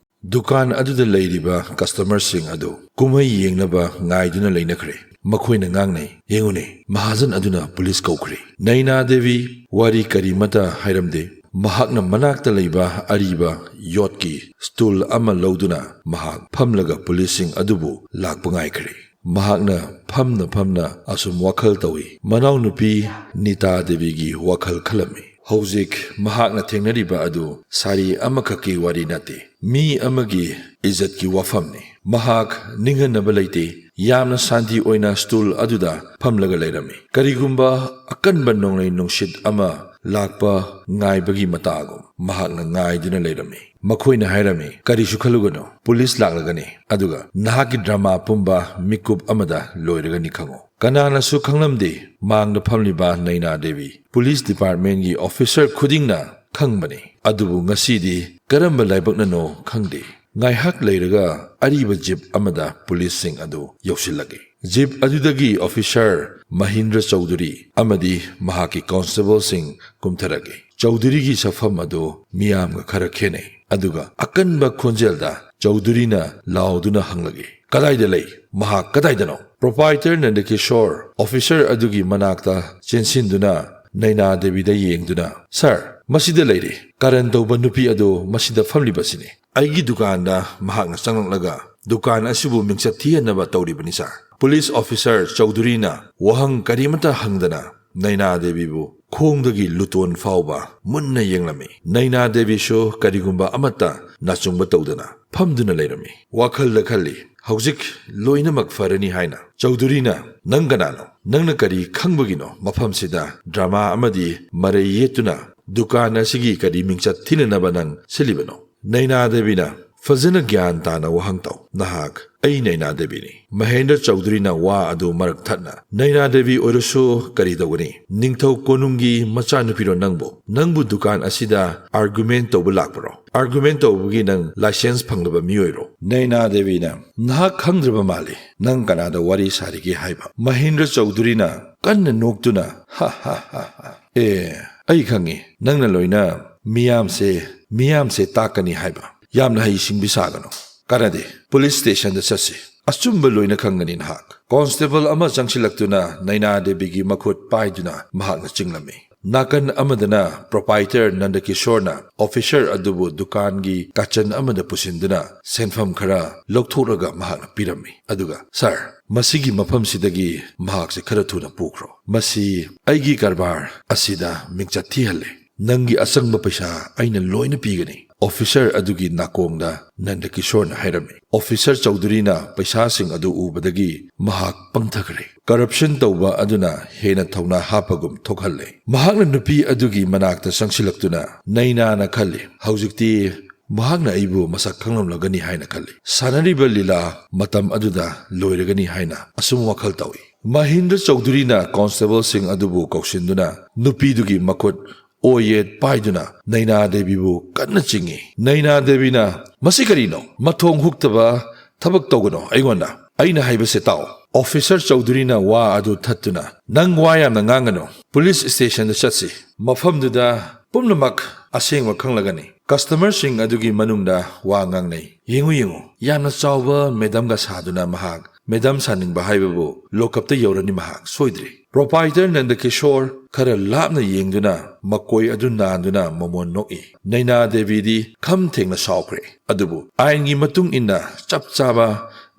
ꯗꯨꯀꯥꯟ ꯑꯗꯨꯗ ꯂꯩꯔꯤꯕ ꯀꯁꯇꯃꯔꯁꯤꯡ ꯑꯗꯨ ꯀꯨꯝꯍꯩ ꯌꯦꯡꯅꯕ ꯉꯥꯏꯗꯨꯅ ꯂꯩꯅꯈ꯭ꯔꯦ꯫ ꯃꯈꯣꯏꯅ ꯉꯥꯡꯅꯩ, "ꯌꯦꯡꯉꯨꯅꯦ, ꯃꯍꯥꯖꯟ ꯑꯗꯨꯅ ꯄꯨꯂꯤꯁ ꯀꯧꯈ꯭ꯔꯦ꯫" ꯅꯩꯅꯥ ꯗꯦꯕꯤ ꯋꯥꯔꯤ ꯀꯔꯤꯃꯇ ꯍꯥꯏꯔꯝꯗꯦ꯫ ꯃꯍꯥꯛꯅ ꯃꯅꯥꯛꯇ ꯂꯩꯕ ꯑꯔꯤꯕ ꯌꯣꯠꯀꯤ ꯁ꯭ꯇꯨꯜ ꯑꯃ ꯂꯧꯗꯨꯅ ꯃꯍꯥꯛ ꯐꯝꯂꯒ ꯄꯨꯂꯤꯁꯁꯤꯡ ꯑꯗꯨꯕꯨ ꯂꯥꯛꯄ ꯉꯥꯏꯈ꯭ꯔꯦ꯫ ꯃꯍꯥꯛꯅ ꯐꯝꯅ ꯐꯝꯅ ꯑꯁꯨꯝ ꯋꯥꯈꯜ ꯇꯧꯏ꯫ ꯃꯅꯥꯎꯅꯨꯄꯤ ꯅꯤꯇꯥ ꯗꯦꯕꯤꯒꯤ ꯋꯥꯈꯜ ꯈꯜꯂꯝꯃꯤ꯫ ꯍꯧꯖꯤꯛ ꯃꯍꯥꯛꯅ ꯊꯦꯡꯅꯔꯤꯕ ꯑꯗꯨ ꯁꯥꯔꯤ ꯑꯃꯈꯛꯀꯤ ꯋꯥꯔꯤ ꯅꯠꯇꯦ, ꯃꯤ ꯑꯃꯒꯤ ꯏꯖꯠꯀꯤ ꯋꯥꯐꯝꯅꯤ꯫ ꯃꯍꯥꯛ ꯅꯤꯡꯍꯟꯅꯕ ꯂꯩꯇꯦ꯫ ꯌꯥꯝꯅ ꯁꯥꯟꯇꯤ ꯑꯣꯏꯅ ꯁ꯭ꯇꯨꯜ ꯑꯗꯨꯗ ꯐꯝꯂꯒ ꯂꯩꯔꯝꯃꯤ꯫ ꯀꯔꯤꯒꯨꯝꯕ ꯑꯀꯟꯕ ꯅꯣꯡꯂꯩ ꯅꯨꯡꯁꯤꯠ ꯑꯃ ꯂꯥꯛꯄ ꯉꯥꯏꯕꯒꯤ ꯃꯇꯥꯒꯨꯝ ꯃꯍꯥꯛꯅ ꯉꯥꯏꯗꯨꯅ ꯂꯩꯔꯝꯃꯤ꯫ ꯃꯈꯣꯏꯅ ꯍꯥꯏꯔꯝꯃꯤ, "ꯀꯔꯤꯁꯨ ꯈꯜꯂꯨꯒꯅꯨ, ꯄꯨꯂꯤꯁ ꯂꯥꯛꯂꯒꯅꯤ, ꯑꯗꯨꯒ ꯅꯍꯥꯛꯀꯤ ꯗ꯭ꯔꯃꯥ ꯄꯨꯝꯕ ꯃꯤꯀꯨꯞ ꯑꯃꯗ ꯂꯣꯏꯔꯒꯅꯤ ꯈꯪꯉꯨ"꯫ ꯀꯅꯥꯅꯁꯨ ꯈꯪꯂꯝꯗꯦ, ꯃꯥꯡꯗ ꯐꯝꯂꯤꯕ ꯅꯩꯅꯥ ꯗꯦꯕꯤ ꯄꯨꯂꯤꯁ ꯗꯤꯄꯥꯔꯠꯃꯦꯟꯒꯤ ꯑꯣꯐꯤꯁꯔ ꯈꯨꯗꯤꯡꯅ ꯈꯪꯕꯅꯤ꯫ ꯑꯗꯨꯕꯨ ꯉꯁꯤꯗꯤ ꯀꯔꯝꯕ ꯂꯥꯏꯕꯛꯅꯅꯣ ꯈꯪꯗꯦ, ꯉꯥꯏꯍꯥꯛ ꯂꯩꯔꯒ ꯑꯔꯤꯕ ꯖꯤꯞ ꯑꯃꯗ ꯄꯨꯂꯤꯁꯁꯤꯡ ꯑꯗꯨ ꯌꯧꯁꯤꯜꯂꯛꯏ꯫ ꯖꯤꯞ ꯑꯗꯨꯗꯒꯤ ꯑꯣꯐꯤꯁꯔ ꯃꯍꯤꯟꯗ꯭ꯔ ꯆꯧꯙꯨꯔꯤ ꯑꯃꯗꯤ ꯃꯍꯥꯛꯀꯤ ꯀꯣꯟꯁꯇꯦꯕꯜꯁꯤꯡ ꯀꯨꯝꯊꯔꯛꯏ꯫ ꯆꯧꯙꯨꯔꯤꯒꯤ ꯁꯛꯐꯝ ꯑꯗꯨ ꯃꯤꯌꯥꯝꯒ ꯈꯔ ꯈꯦꯠꯅꯩ, ꯑꯗꯨꯒ ꯑꯀꯟꯕ ꯈꯣꯟꯖꯦꯜꯗ ꯆꯧꯙꯨꯔꯤꯅ ꯂꯥꯎꯗꯨꯅ ꯍꯪꯂꯛꯏ, "ꯀꯗꯥꯏꯗ ꯂꯩ? ꯃꯍꯥꯛ ꯀꯗꯥꯏꯗꯅꯣ?" ꯄ꯭ꯔꯣꯄꯥꯏꯇꯔ ꯅꯟꯗꯀꯤꯁꯣꯔ ꯑꯣꯐꯤꯁꯔ ꯑꯗꯨꯒꯤ ꯃꯅꯥꯛꯇ ꯆꯦꯟꯁꯤꯟꯗꯨꯅ ꯅꯩꯅꯥ ꯗꯦꯕꯤꯗ ꯌꯦꯡꯗꯨꯅ, "ꯁꯥꯔ, ꯃꯁꯤꯗ ꯂꯩꯔꯤ꯫ ꯀꯔꯟ ꯇꯧꯕ ꯅꯨꯄꯤ ꯑꯗꯨ ꯃꯁꯤꯗ ꯐꯝꯂꯤꯕꯁꯤꯅꯤ꯫ ꯑꯩꯒꯤ ꯗꯨꯀꯥꯟꯗ ꯃꯍꯥꯛꯅ ꯆꯪꯂꯛꯂꯒ ꯗꯨꯀꯥꯟ ꯑꯁꯤꯕꯨ ꯃꯤꯡꯆꯠ ꯊꯤꯍꯟꯅꯕ ꯇꯧꯔꯤꯕꯅꯤ, ꯁꯥꯔ"꯫ ꯄꯨꯂꯤꯁ ꯑꯣꯐꯤꯁꯔ ꯆꯧꯙꯨꯔꯤꯅ ꯋꯥꯍꯪ ꯀꯔꯤꯃꯠꯇ ꯍꯪꯗꯅ ꯅꯩꯅꯥ ꯗꯦꯕꯤꯕꯨ ꯈꯣꯡꯗꯒꯤ ꯂꯨꯇꯣꯟ ꯐꯥꯎꯕ ꯃꯨꯟꯅ ꯌꯦꯡꯂꯝꯃꯤ꯫ ꯅꯩꯅꯥ ꯗꯦꯕꯤꯁꯨ ꯀꯔꯤꯒꯨꯝꯕ ꯑꯃꯠꯇ ꯅꯥꯆꯨꯡꯕ ꯇꯧꯗꯅ ꯐꯝꯗꯨꯅ ꯂꯩꯔꯝꯃꯤ꯫ ꯋꯥꯈꯜꯗ ꯈꯜꯂꯤ, "ꯍꯧꯖꯤꯛ ꯂꯣꯏꯅꯃꯛ ꯐꯔꯅꯤ" ꯍꯥꯏꯅ꯫ ꯆꯧꯙꯨꯔꯤꯅ, "ꯅꯪ ꯀꯅꯥꯅꯣ? ꯅꯪꯅ ꯀꯔꯤ ꯈꯪꯕꯒꯤꯅꯣ ꯃꯐꯝꯁꯤꯗ ꯗ꯭ꯔꯃꯥ ꯑꯃꯗꯤ ꯃꯔꯩ ꯌꯦꯠꯇꯨꯅ ꯗꯨꯀꯥꯟ ꯑꯁꯤꯒꯤ ꯀꯔꯤ ꯃꯤꯡꯆꯠ ꯊꯤꯅꯅꯕ ꯅꯪ ꯁꯤꯜꯂꯤꯕꯅꯣ?" ꯅꯩꯅꯥ ꯗꯦꯕꯤꯅ, "ꯐꯖꯅ ꯒ꯭ꯌꯥꯟ ꯇꯥꯅ ꯋꯥꯍꯪ ꯇꯧ꯫ ꯅꯍꯥꯛ ꯑꯩ ꯅꯩꯅꯥ ꯗꯦꯕꯤꯅꯤ"꯫ ꯃꯍꯦꯟꯗ꯭ꯔ ꯆꯧꯙꯨꯔꯤꯅ ꯋꯥ ꯑꯗꯨ ꯃꯔꯛ ꯊꯠꯅ, "ꯅꯩꯅꯥ ꯗꯦꯕꯤ ꯑꯣꯏꯔꯁꯨ ꯀꯔꯤ ꯇꯧꯒꯅꯤ? ꯅꯤꯡꯊꯧ ꯀꯣꯅꯨꯡꯒꯤ ꯃꯆꯥꯅꯨꯄꯤꯔꯣ ꯅꯪꯕꯨ? ꯅꯪꯕꯨ ꯗꯨꯀꯥꯟ ꯑꯁꯤꯗ ꯑꯥꯔꯒꯨꯃꯦꯟ ꯇꯧꯕ ꯂꯥꯛꯄꯔꯣ? ꯑꯥꯔꯒꯨꯃꯦꯟ ꯇꯧꯕꯒꯤ ꯅꯪ ꯂꯥꯏꯁꯦꯟꯁ ꯐꯪꯂꯕ ꯃꯤꯑꯣꯏꯔꯣ?" ꯅꯩꯅꯥ ꯗꯦꯕꯤꯅ, "ꯅꯍꯥꯛ ꯈꯪꯗ꯭ꯔꯕ ꯃꯥꯜꯂꯤ꯫ ꯅꯪ ꯀꯅꯥꯗ ꯋꯥꯔꯤ ꯁꯥꯔꯤꯒꯦ ꯍꯥꯏꯕ?" ꯃꯍꯦꯟꯗ꯭ꯔ ꯆꯧꯙꯨꯔꯤꯅ ꯀꯟꯅ ꯅꯣꯛꯇꯨꯅ, "ꯍꯥ ꯍꯥ ꯍꯥ ꯍꯥ꯫ ꯑꯦ, ꯑꯩ ꯈꯪꯉꯤ, ꯅꯪꯅ ꯂꯣꯏꯅ ꯃꯤꯌꯥꯝꯁꯦ, ꯃꯤꯌꯥꯝꯁꯦ ꯇꯥꯛꯀꯅꯤ ꯍꯥꯏꯕ꯫ ꯌꯥꯝꯅ ꯍꯩꯁꯤꯡꯕꯤ ꯁꯥꯒꯅꯨ꯫ ꯀꯥꯟꯅꯗꯦ, ꯄꯨꯂꯤꯁ ꯁ꯭ꯇꯦꯁꯟꯗ ꯆꯠꯁꯤ꯫ ꯑꯆꯨꯝꯕ ꯂꯣꯏꯅ ꯈꯪꯒꯅꯤ ꯅꯍꯥꯛ"꯫ ꯀꯣꯟꯁꯇꯦꯕꯜ ꯑꯃ ꯆꯪꯁꯤꯜꯂꯛꯇꯨꯅ ꯅꯩꯅꯥ ꯗꯦꯕꯤꯒꯤ ꯃꯈꯨꯠ ꯄꯥꯏꯗꯨꯅ ꯃꯍꯥꯛꯅ ꯆꯤꯡꯂꯝꯃꯤ꯫ ꯅꯥꯀꯟ ꯑꯃꯗꯅ ꯄ꯭ꯔꯣꯄꯥꯏꯇꯔ ꯅꯟꯗꯀꯤꯁꯣꯔꯅ ꯑꯣꯐꯤꯁꯔ ꯑꯗꯨꯕꯨ ꯗꯨꯀꯥꯟꯒꯤ ꯀꯥꯆꯟ ꯑꯃꯗ ꯄꯨꯁꯤꯟꯗꯨꯅ ꯁꯦꯟꯐꯝ ꯈꯔ ꯂꯧꯊꯣꯛꯂꯒ ꯃꯍꯥꯛꯅ ꯄꯤꯔꯝꯃꯤ꯫ ꯑꯗꯨꯒ, "ꯁꯥꯔ, ꯃꯁꯤꯒꯤ ꯃꯐꯝꯁꯤꯗꯒꯤ ꯃꯍꯥꯛꯁꯦ ꯈꯔ ꯊꯨꯅ ꯄꯨꯈ꯭ꯔꯣ꯫ ꯃꯁꯤ ꯑꯩꯒꯤ ꯀꯔꯕꯥꯔ ꯑꯁꯤꯗ ꯃꯤꯡꯆꯠ ꯊꯤꯍꯜꯂꯦ꯫ ꯅꯪꯒꯤ ꯑꯆꯪꯕ ꯄꯩꯁꯥ ꯑꯩꯅ ꯂꯣꯏꯅ ꯄꯤꯒꯅꯤ"꯫ ꯑꯣꯐꯤꯁꯔ ꯑꯗꯨꯒꯤ ꯅꯥꯀꯣꯡꯗ ꯅꯟꯗꯀꯤꯁꯣꯔꯅ ꯍꯥꯏꯔꯝꯃꯤ꯫ ꯑꯣꯐꯤꯁꯔ ꯆꯧꯙꯨꯔꯤꯅ ꯄꯩꯁꯥꯁꯤꯡ ꯑꯗꯨ ꯎꯕꯗꯒꯤ ꯃꯍꯥꯛ ꯄꯪꯊꯈ꯭ꯔꯦ꯫ ꯀꯔꯞꯁꯟ ꯇꯧꯕ ꯑꯗꯨꯅ ꯍꯦꯟꯅ ꯊꯧꯅꯥ ꯍꯥꯞꯄꯒꯨꯝ ꯊꯣꯛꯍꯜꯂꯦ꯫ ꯃꯍꯥꯛꯅ ꯅꯨꯄꯤ ꯑꯗꯨꯒꯤ ꯃꯅꯥꯛꯇ ꯆꯪꯁꯤꯜꯂꯛꯇꯨꯅ ꯅꯩꯅꯥꯅ ꯈꯜꯂꯤ, ꯍꯧꯖꯤꯛꯇꯤ ꯃꯍꯥꯛꯅ ꯑꯩꯕꯨ ꯃꯁꯛ ꯈꯪꯂꯝꯂꯒꯅꯤ ꯍꯥꯏꯅ ꯈꯜꯂꯤ꯫ ꯁꯥꯟꯅꯔꯤꯕ ꯂꯤꯂꯥ ꯃꯇꯝ ꯑꯗꯨꯗ ꯂꯣꯏꯔꯒꯅꯤ ꯍꯥꯏꯅ ꯑꯁꯨꯝ ꯋꯥꯈꯜ ꯇꯧꯏ꯫ ꯃꯍꯤꯟꯗ꯭ꯔ ꯆꯧꯙꯨꯔꯤꯅ ꯀꯣꯟꯁꯇꯦꯕꯜꯁꯤꯡ ꯑꯗꯨꯕꯨ ꯀꯧꯁꯤꯟꯗꯨꯅ ꯅꯨꯄꯤꯗꯨꯒꯤ ꯃꯈꯨꯠ ꯑꯣꯌꯦꯠ ꯄꯥꯏꯗꯨꯅ ꯅꯩꯅꯥ ꯗꯦꯕꯤꯕꯨ ꯀꯟꯅ ꯆꯤꯡꯏ꯫ ꯅꯩꯅꯥ ꯗꯦꯕꯤꯅ, "ꯃꯁꯤ ꯀꯔꯤꯅꯣ? ꯃꯊꯣꯡ ꯍꯨꯛꯇꯕ ꯊꯕꯛ ꯇꯧꯒꯅꯨ ꯑꯩꯉꯣꯟꯗ꯫ ꯑꯩꯅ ꯍꯥꯏꯕꯁꯦ ꯇꯥꯎ꯫" ꯑꯣꯐꯤꯁꯔ ꯆꯧꯙꯨꯔꯤꯅ ꯋꯥ ꯑꯗꯨ ꯊꯠꯇꯨꯅ, "ꯅꯪ ꯋꯥ ꯌꯥꯝꯅ ꯉꯥꯡꯒꯅꯨ꯫ ꯄꯨꯂꯤꯁ ꯁ꯭ꯇꯦꯁꯟꯗ ꯆꯠꯁꯤ꯫ ꯃꯐꯝꯗꯨꯗ ꯄꯨꯝꯅꯃꯛ ꯑꯁꯦꯡꯕ ꯈꯪꯂꯒꯅꯤ꯫" ꯀꯁꯇꯃꯔꯁꯤꯡ ꯑꯗꯨꯒꯤ ꯃꯅꯨꯡꯗ ꯋꯥ ꯉꯥꯡꯅꯩ꯫ "ꯌꯦꯡꯉꯨ, ꯌꯦꯡꯉꯨ, ꯌꯥꯝꯅ ꯆꯥꯎꯕ ꯃꯦꯗꯝꯒ ꯁꯥꯗꯨꯅ ꯃꯍꯥꯛ ꯃꯦꯗꯝ ꯁꯥꯅꯤꯡꯕ ꯍꯥꯏꯕꯕꯨ ꯂꯣꯀꯞꯇ ꯌꯧꯔꯅꯤ ꯃꯍꯥꯛ ꯁꯣꯏꯗ꯭ꯔꯦ꯫" ꯄ꯭ꯔꯣꯄꯥꯏꯇꯔ ꯅꯟꯗꯀꯤꯁꯣꯔ ꯈꯔ ꯂꯥꯞꯅ ꯌꯦꯡꯗꯨꯅ ꯃꯀꯣꯏ ꯑꯗꯨ ꯅꯥꯟꯗꯨꯅ ꯃꯃꯣꯟ ꯅꯣꯛꯏ꯫ ꯅꯩꯅꯥ ꯗꯦꯕꯤꯗꯤ ꯈꯝ ꯊꯦꯡꯅ ꯁꯥꯎꯈ꯭ꯔꯦ꯫ ꯑꯗꯨꯕꯨ ꯑꯥꯏꯟꯒꯤ ꯃꯇꯨꯡ ꯏꯟꯅ ꯆꯞ ꯆꯥꯕ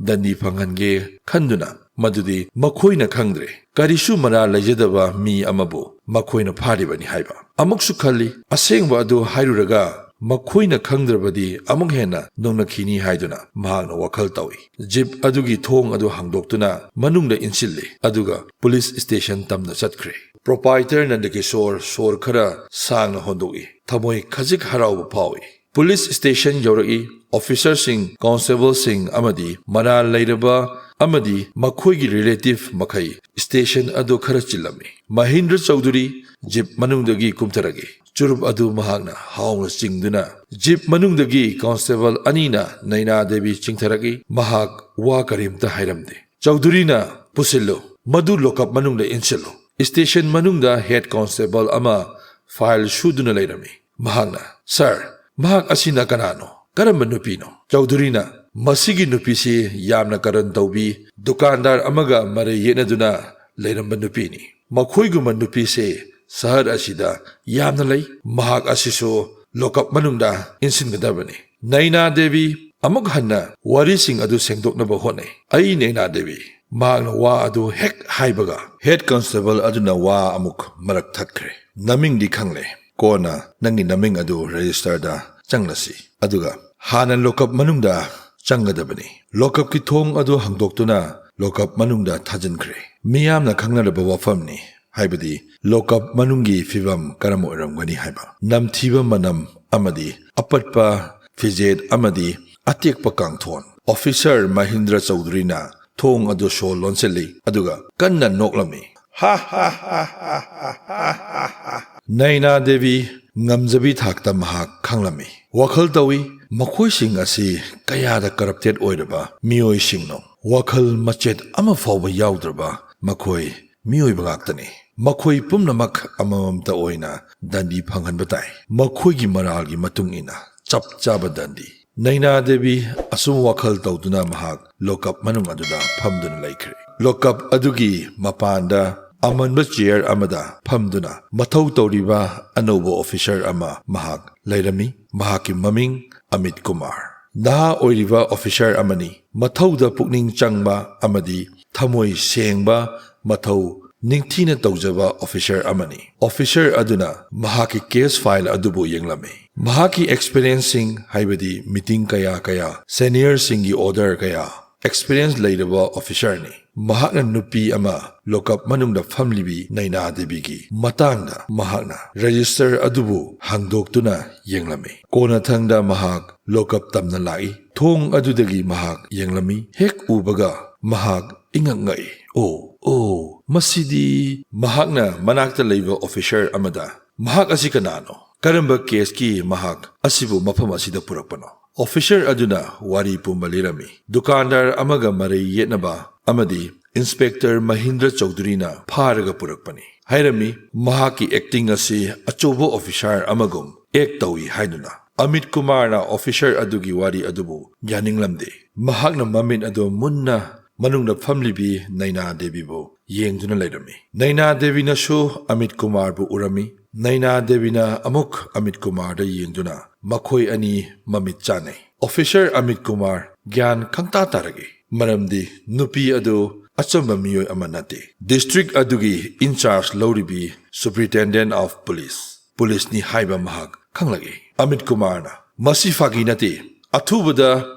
ꯗꯟꯗꯤ ꯐꯪꯍꯟꯒꯦ ꯈꯟꯗꯨꯅ ꯃꯗꯨꯗꯤ ꯃꯈꯣꯏꯅ ꯈꯪꯗ꯭ꯔꯦ꯫ ꯀꯔꯤꯁꯨ ꯃꯔꯥꯜ ꯂꯩꯖꯗꯕ ꯃꯤ ꯑꯃꯕꯨ ꯃꯈꯣꯏꯅ ꯐꯥꯔꯤꯕꯅꯤ ꯍꯥꯏꯕ꯫ ꯑꯃꯨꯛꯁꯨ ꯈꯜꯂꯤ, ꯑꯁꯦꯡꯕ ꯑꯗꯨ ꯍꯥꯏꯔꯨꯔꯒ ꯃꯈꯣꯏꯅ ꯈꯪꯗ꯭ꯔꯕꯗꯤ ꯑꯃꯨꯛ ꯍꯦꯟꯅ ꯅꯣꯡꯅꯈꯤꯅꯤ ꯍꯥꯏꯗꯨꯅ ꯃꯍꯥꯛꯅ ꯋꯥꯈꯜ ꯇꯧꯏ꯫ ꯖꯤꯞ ꯑꯗꯨꯒꯤ ꯊꯣꯡ ꯑꯗꯨ ꯍꯥꯡꯗꯣꯛꯇꯨꯅ ꯃꯅꯨꯡꯗ ꯏꯟꯁꯤꯜꯂꯤ, ꯑꯗꯨꯒ ꯄꯨꯂꯤꯁ ꯁ꯭ꯇꯦꯁꯟ ꯇꯝꯅ ꯆꯠꯈ꯭ꯔꯦ꯫ ꯄ꯭ꯔꯣꯄꯥꯏꯇꯔ ꯅꯟꯗꯀꯤꯁꯣꯔ ꯁꯣꯔ ꯈꯔ ꯁꯥꯡꯅ ꯍꯣꯟꯗꯣꯛꯏ꯫ ꯊꯃꯣꯏ ꯈꯖꯤꯛ ꯍꯔꯥꯎꯕ ꯐꯥꯎꯏ꯫ Police station ꯌꯧꯔꯛꯏ꯫ ꯑꯣꯐꯤꯁꯔꯁꯤꯡ, ꯀꯣꯟꯁꯇꯦꯕꯜꯁꯤꯡ ꯑꯃꯗꯤ ꯃꯔꯥꯜ ꯂꯩꯔꯕ ꯑꯃꯗꯤ ꯃꯈꯣꯏꯒꯤ ꯔꯤꯂꯦꯇꯤꯚ ꯃꯈꯩ ꯁ꯭ꯇꯦꯁꯟ ꯑꯗꯨ ꯈꯔ ꯆꯤꯜꯂꯝꯃꯤ꯫ ꯃꯍꯤꯟꯗ꯭ꯔ ꯆꯧꯙꯨꯔꯤ ꯖꯤꯞ ꯃꯅꯨꯡꯗꯒꯤ ꯀꯨꯝꯊꯔꯛꯏ꯫ ꯆꯨꯔꯨꯞ ꯑꯗꯨ ꯃꯍꯥꯛꯅ ꯍꯥꯎꯅ ꯆꯤꯡꯗꯨꯅ ꯖꯤꯞ ꯃꯅꯨꯡꯗꯒꯤ ꯀꯣꯟꯁꯇꯦꯕꯜ ꯑꯅꯤꯅ ꯅꯩꯅꯥ ꯗꯦꯕꯤ ꯆꯤꯡꯊꯔꯛꯏ꯫ ꯃꯍꯥꯛ ꯋꯥ ꯀꯔꯤꯝꯇ ꯍꯥꯏꯔꯝꯗꯦ꯫ ꯆꯧꯙꯨꯔꯤꯅ, "ꯄꯨꯁꯤꯜꯂꯨ, ꯃꯗꯨ ꯂꯣꯀꯞ ꯃꯅꯨꯡꯗ ꯏꯟꯁꯤꯜꯂꯨ꯫" ꯁ꯭ꯇꯦꯁꯟ ꯃꯅꯨꯡꯗ ꯍꯦꯗ ꯀꯣꯟꯁꯇꯦꯕꯜ ꯑꯃ ꯐꯥꯏꯜ ꯁꯨꯗꯨꯅ ꯂꯩꯔꯝꯃꯤ꯫ ꯃꯍꯥꯛꯅ, "ꯁꯥꯔ, ꯃꯍꯥꯛ ꯑꯁꯤꯅ ꯀꯅꯥꯅꯣ? ꯀꯔꯝꯕ ꯅꯨꯄꯤꯅꯣ?" ꯆꯧꯙꯨꯔꯤꯅ, "ꯃꯁꯤꯒꯤ ꯅꯨꯄꯤꯁꯤ ꯌꯥꯝꯅ ꯀꯔꯟ ꯇꯧꯕꯤ, ꯗꯨꯀꯥꯟꯗꯥꯔ ꯑꯃꯒ ꯃꯔꯩ ꯌꯦꯠꯅꯗꯨꯅ ꯂꯩꯔꯝꯕ ꯅꯨꯄꯤꯅꯤ꯫ ꯃꯈꯣꯏꯒꯨꯝꯕ ꯅꯨꯄꯤꯁꯦ ꯁꯍꯔ ꯑꯁꯤꯗ ꯌꯥꯝꯅ ꯂꯩ꯫ ꯃꯍꯥꯛ ꯑꯁꯤꯁꯨ ꯂꯣꯀꯞ ꯃꯅꯨꯡꯗ ꯏꯟꯁꯤꯟꯒꯗꯕꯅꯤ꯫" ꯅꯩꯅꯥ ꯗꯦꯕꯤ ꯑꯃꯨꯛ ꯍꯟꯅ ꯋꯥꯔꯤꯁꯤꯡ ꯑꯗꯨ ꯁꯦꯡꯗꯣꯛꯅꯕ ꯍꯣꯠꯅꯩ꯫ "ꯑꯩ ꯅꯩꯅꯥ ꯗꯦꯕꯤ꯫" ꯃꯍꯥꯛꯅ ꯋꯥ ꯑꯗꯨ ꯍꯦꯛ ꯍꯥꯏꯕꯒ ꯍꯦꯗ ꯀꯣꯟꯁꯇꯦꯕꯜ ꯑꯗꯨꯅ ꯋꯥ ꯑꯃꯨꯛ ꯃꯔꯛ ꯊꯠꯈ꯭ꯔꯦ꯫ "ꯅꯃꯤꯡꯗꯤ ꯈꯪꯂꯦ꯫ ꯀꯣꯟꯅ ꯅꯪꯒꯤ ꯅꯃꯤꯡ ꯑꯗꯨ ꯔꯦꯖꯤꯁꯇꯔꯗ ꯆꯪꯂꯁꯤ, ꯑꯗꯨꯒ ꯍꯥꯟꯅ ꯂꯣꯀꯞ ꯃꯅꯨꯡꯗ ꯆꯪꯒꯗꯕꯅꯤ꯫ ꯂꯣꯀꯞꯀꯤ ꯊꯣꯡ ꯑꯗꯨ ꯍꯥꯡꯗꯣꯛꯇꯨꯅ ꯂꯣꯀꯞ ꯃꯅꯨꯡꯗ ꯊꯥꯖꯤꯟꯈ꯭ꯔꯦ꯫ ꯃꯤꯌꯥꯝꯅ ꯈꯪꯅꯔꯕ ꯋꯥꯐꯝꯅꯤ, ꯍꯥꯏꯕꯗꯤ ꯂꯣꯀꯞ ꯃꯅꯨꯡꯒꯤ ꯐꯤꯕꯝ ꯀꯔꯝ ꯑꯣꯏꯔꯝꯒꯅꯤ ꯍꯥꯏꯕ꯫ ꯅꯝꯊꯤꯕ ꯃꯅꯝ ꯑꯃꯗꯤ ꯑꯄꯠꯄ ꯐꯤꯖꯦꯠ ꯑꯃꯗꯤ ꯑꯇꯦꯛꯄ ꯀꯥꯡꯊꯣꯟ꯫ ꯑꯣꯐꯤꯁꯔ ꯃꯍꯤꯟꯗ꯭ꯔ ꯆꯧꯙꯨꯔꯤꯅ ꯊꯣꯡ ꯑꯗꯨ ꯁꯣ ꯂꯣꯟꯁꯤꯜꯂꯤ, ꯑꯗꯨꯒ ꯀꯟꯅ ꯅꯣꯛꯂꯝꯃꯤ꯫ ꯅꯩꯅꯥ ꯗꯦꯕꯤ ꯉꯝꯖꯕꯤ ꯊꯥꯛꯇ ꯃꯍꯥꯛ ꯈꯪꯂꯝꯃꯤ꯫ ꯋꯥꯈꯜ ꯇꯧꯏ, ꯃꯈꯣꯏꯁꯤꯡ ꯑꯁꯤ ꯀꯌꯥꯗ ꯀꯔꯞꯇꯦꯠ ꯑꯣꯏꯔꯕ ꯃꯤꯑꯣꯏꯁꯤꯡꯅꯣ꯫ ꯋꯥꯈꯜ ꯃꯆꯦꯠ ꯑꯃ ꯐꯥꯎꯕ ꯌꯥꯎꯗ꯭ꯔꯕ ꯃꯈꯣꯏ ꯃꯤꯑꯣꯏꯕ ꯉꯥꯛꯇꯅꯤ꯫ ꯃꯈꯣꯏ ꯄꯨꯝꯅꯃꯛ ꯑꯃꯃꯝꯇ ꯑꯣꯏꯅ ꯗꯟꯗꯤ ꯐꯪꯍꯟꯕ ꯇꯥꯏ꯫ ꯃꯈꯣꯏꯒꯤ ꯃꯔꯥꯜꯒꯤ ꯃꯇꯨꯡ ꯏꯟꯅ ꯆꯞ ꯆꯥꯕ ꯗꯟꯗꯤ꯫ ꯅꯩꯅꯥ ꯗꯦꯕꯤ ꯑꯁꯨꯝ ꯋꯥꯈꯜ ꯇꯧꯗꯨꯅ ꯃꯍꯥꯛ ꯂꯣꯀꯞ ꯃꯅꯨꯡ ꯑꯗꯨꯗ ꯐꯝꯗꯨꯅ ꯂꯩꯈ꯭ꯔꯦ꯫ ꯂꯣꯀꯞ ꯑꯗꯨꯒꯤ ꯃꯄꯥꯟꯗ ꯑꯃꯟꯕ ꯆꯤꯌꯔ ꯑꯃꯗ ꯐꯝꯗꯨꯅ ꯃꯊꯧ ꯇꯧꯔꯤꯕ ꯑꯅꯧꯕ ꯑꯣꯐꯤꯁꯔ ꯑꯃ ꯃꯍꯥꯛ ꯂꯩꯔꯝꯃꯤ꯫ ꯃꯍꯥꯛꯀꯤ ꯃꯃꯤꯡ ꯑꯃꯤꯠ ꯀꯨꯃꯥꯔ꯫ ꯅꯍꯥ ꯑꯣꯏꯔꯤꯕ ꯑꯣꯐꯤꯁꯔ ꯑꯃꯅꯤ꯫ ꯃꯊꯧꯗ ꯄꯨꯛꯅꯤꯡ ꯆꯪꯕ ꯑꯃꯗꯤ ꯊꯃꯣꯏ ꯁꯦꯡꯕ, ꯃꯊꯧ ꯅꯤꯡꯊꯤꯅ ꯇꯧꯖꯕ ꯑꯣꯐꯤꯁꯔ ꯑꯃꯅꯤ꯫ ꯑꯣꯐꯤꯁꯔ ꯑꯗꯨꯅ ꯃꯍꯥꯛꯀꯤ ꯀꯦꯁ ꯐꯥꯏꯜ ꯑꯗꯨꯕꯨ ꯌꯦꯡꯂꯝꯃꯤ꯫ ꯃꯍꯥꯛꯀꯤ ꯑꯦꯛꯁꯄꯤꯔꯤꯌꯦꯟꯁꯁꯤꯡ, ꯍꯥꯏꯕꯗꯤ ꯃꯤꯇꯤꯡ ꯀꯌꯥ ꯀꯌꯥ, ꯁꯦꯅꯤꯌꯔꯁꯤꯡꯒꯤ ꯑꯣꯔꯗꯔ ꯀꯌꯥ, ꯑꯦꯛꯁꯄꯤꯔꯤꯌꯦꯟꯁ ꯂꯩꯔꯕ ꯑꯣꯐꯤꯁꯔꯅꯤ꯫ ꯃꯍꯥꯛꯅ ꯅꯨꯄꯤ ꯑꯃ ꯂꯣꯀꯞ ꯃꯅꯨꯡꯗ ꯐꯝꯂꯤꯕꯤ ꯅꯩꯅꯥ ꯗꯦꯕꯤꯒꯤ ꯃꯇꯥꯡꯗ ꯃꯍꯥꯛꯅ ꯔꯦꯖꯤꯁꯇꯔ ꯑꯗꯨꯕꯨ ꯍꯥꯡꯗꯣꯛꯇꯨꯅ ꯌꯦꯡꯂꯝꯃꯤ꯫ ꯀꯣꯟꯅꯊꯪꯗ ꯃꯍꯥꯛ ꯂꯣꯀꯞ ꯇꯝꯅ ꯂꯥꯛꯏ꯫ ꯊꯣꯡ ꯑꯗꯨꯗꯒꯤ ꯃꯍꯥꯛ ꯌꯦꯡꯂꯝꯃꯤ꯫ ꯍꯦꯛ ꯎꯕꯒ ꯃꯍꯥꯛ ꯏꯉꯛ ꯉꯛꯏ꯫ "ꯑꯣ, ꯑꯣ, ꯃꯁꯤꯗꯤ!" ꯃꯍꯥꯛꯅ ꯃꯅꯥꯛꯇ ꯂꯩꯕ ꯑꯣꯐꯤꯁꯔ ꯑꯃꯗ, "ꯃꯍꯥꯛ ꯑꯁꯤ ꯀꯅꯥꯅꯣ? ꯀꯔꯝꯕ ꯀꯦꯁꯀꯤ ꯃꯍꯥꯛ ꯑꯁꯤꯕꯨ ꯃꯐꯝ ꯑꯁꯤꯗ ꯄꯨꯔꯛꯄꯅꯣ?" ꯑꯣꯐꯤꯁꯔ ꯑꯗꯨꯅ ꯋꯥꯔꯤ ꯄꯨꯝꯕ ꯂꯤꯔꯝꯃꯤ꯫ ꯗꯨꯀꯥꯟꯗꯥꯔ ꯑꯃꯒ ꯃꯔꯩ ꯌꯦꯠꯅꯕ ꯑꯃꯗꯤ ꯏꯟꯁꯄꯦꯛꯇꯔ ꯃꯍꯤꯟꯗ꯭ꯔ ꯆꯧꯙꯨꯔꯤꯅ ꯐꯥꯔꯒ ꯄꯨꯔꯛꯄꯅꯤ ꯍꯥꯏꯔꯝꯃꯤ꯫ ꯃꯍꯥꯛꯀꯤ ꯑꯦꯛꯇꯤꯡ ꯑꯁꯤ ꯑꯆꯧꯕ ꯑꯣꯐꯤꯁꯥꯔ ꯑꯃꯒꯨꯝ ꯑꯦꯛ ꯇꯧꯏ ꯍꯥꯏꯗꯨꯅ ꯑꯃꯤꯠ ꯀꯨꯃꯥꯔꯅ ꯑꯣꯐꯤꯁꯥꯔ ꯑꯗꯨꯒꯤ ꯋꯥꯔꯤ ꯑꯗꯨꯕꯨ ꯌꯥꯅꯤꯡꯂꯝꯗꯦ꯫ ꯃꯍꯥꯛꯅ ꯃꯃꯤꯠ ꯑꯗꯨ ꯃꯨꯟꯅ ꯃꯅꯨꯡꯗ ꯐꯝꯂꯤꯕꯤ ꯅꯩꯅꯥ ꯗꯦꯕꯤꯕꯨ ꯌꯦꯡꯗꯨꯅ ꯂꯩꯔꯝꯃꯤ꯫ ꯅꯩꯅꯥ ꯗꯦꯕꯤꯅꯁꯨ ꯑꯃꯤꯠ ꯀꯨꯃꯥꯔꯕꯨ ꯎꯔꯝꯃꯤ꯫ ꯅꯩꯅꯥ ꯗꯦꯕꯤꯅ ꯑꯃꯨꯛ ꯑꯃꯤꯠ ꯀꯨꯃꯥꯔꯗ ꯌꯦꯡꯗꯨꯅ ꯃꯈꯣꯏ ꯑꯅꯤ ꯃꯃꯤꯠ ꯆꯥꯟꯅꯩ꯫ ꯑꯣꯐꯤꯁꯥꯔ ꯑꯃꯤꯠ ꯀꯨꯃꯥꯔ ꯒ꯭ꯌꯥꯟ ꯈꯪꯇꯥ ꯇꯥꯔꯛꯏ, ꯃꯔꯝꯗꯤ ꯅꯨꯄꯤ ꯑꯗꯨ ꯑꯆꯝꯕ ꯃꯤꯑꯣꯏ ꯑꯃ ꯅꯠꯇꯦ꯫ ꯗꯤꯁꯇ꯭ꯔꯤꯛ ꯑꯗꯨꯒꯤ ꯏꯟꯆꯥꯔꯖ ꯂꯧꯔꯤꯕꯤ Superintendent of Police, ꯄꯨꯂꯤꯁꯅꯤ ꯍꯥꯏꯕ ꯃꯍꯥꯛ ꯈꯪꯂꯛꯏ꯫ ꯑꯃꯤꯠ ꯀꯨꯃꯥꯔꯅ "ꯃꯁꯤ ꯐꯥꯒꯤ ꯅꯠꯇꯦ꯫ ꯑꯊꯨꯕꯗ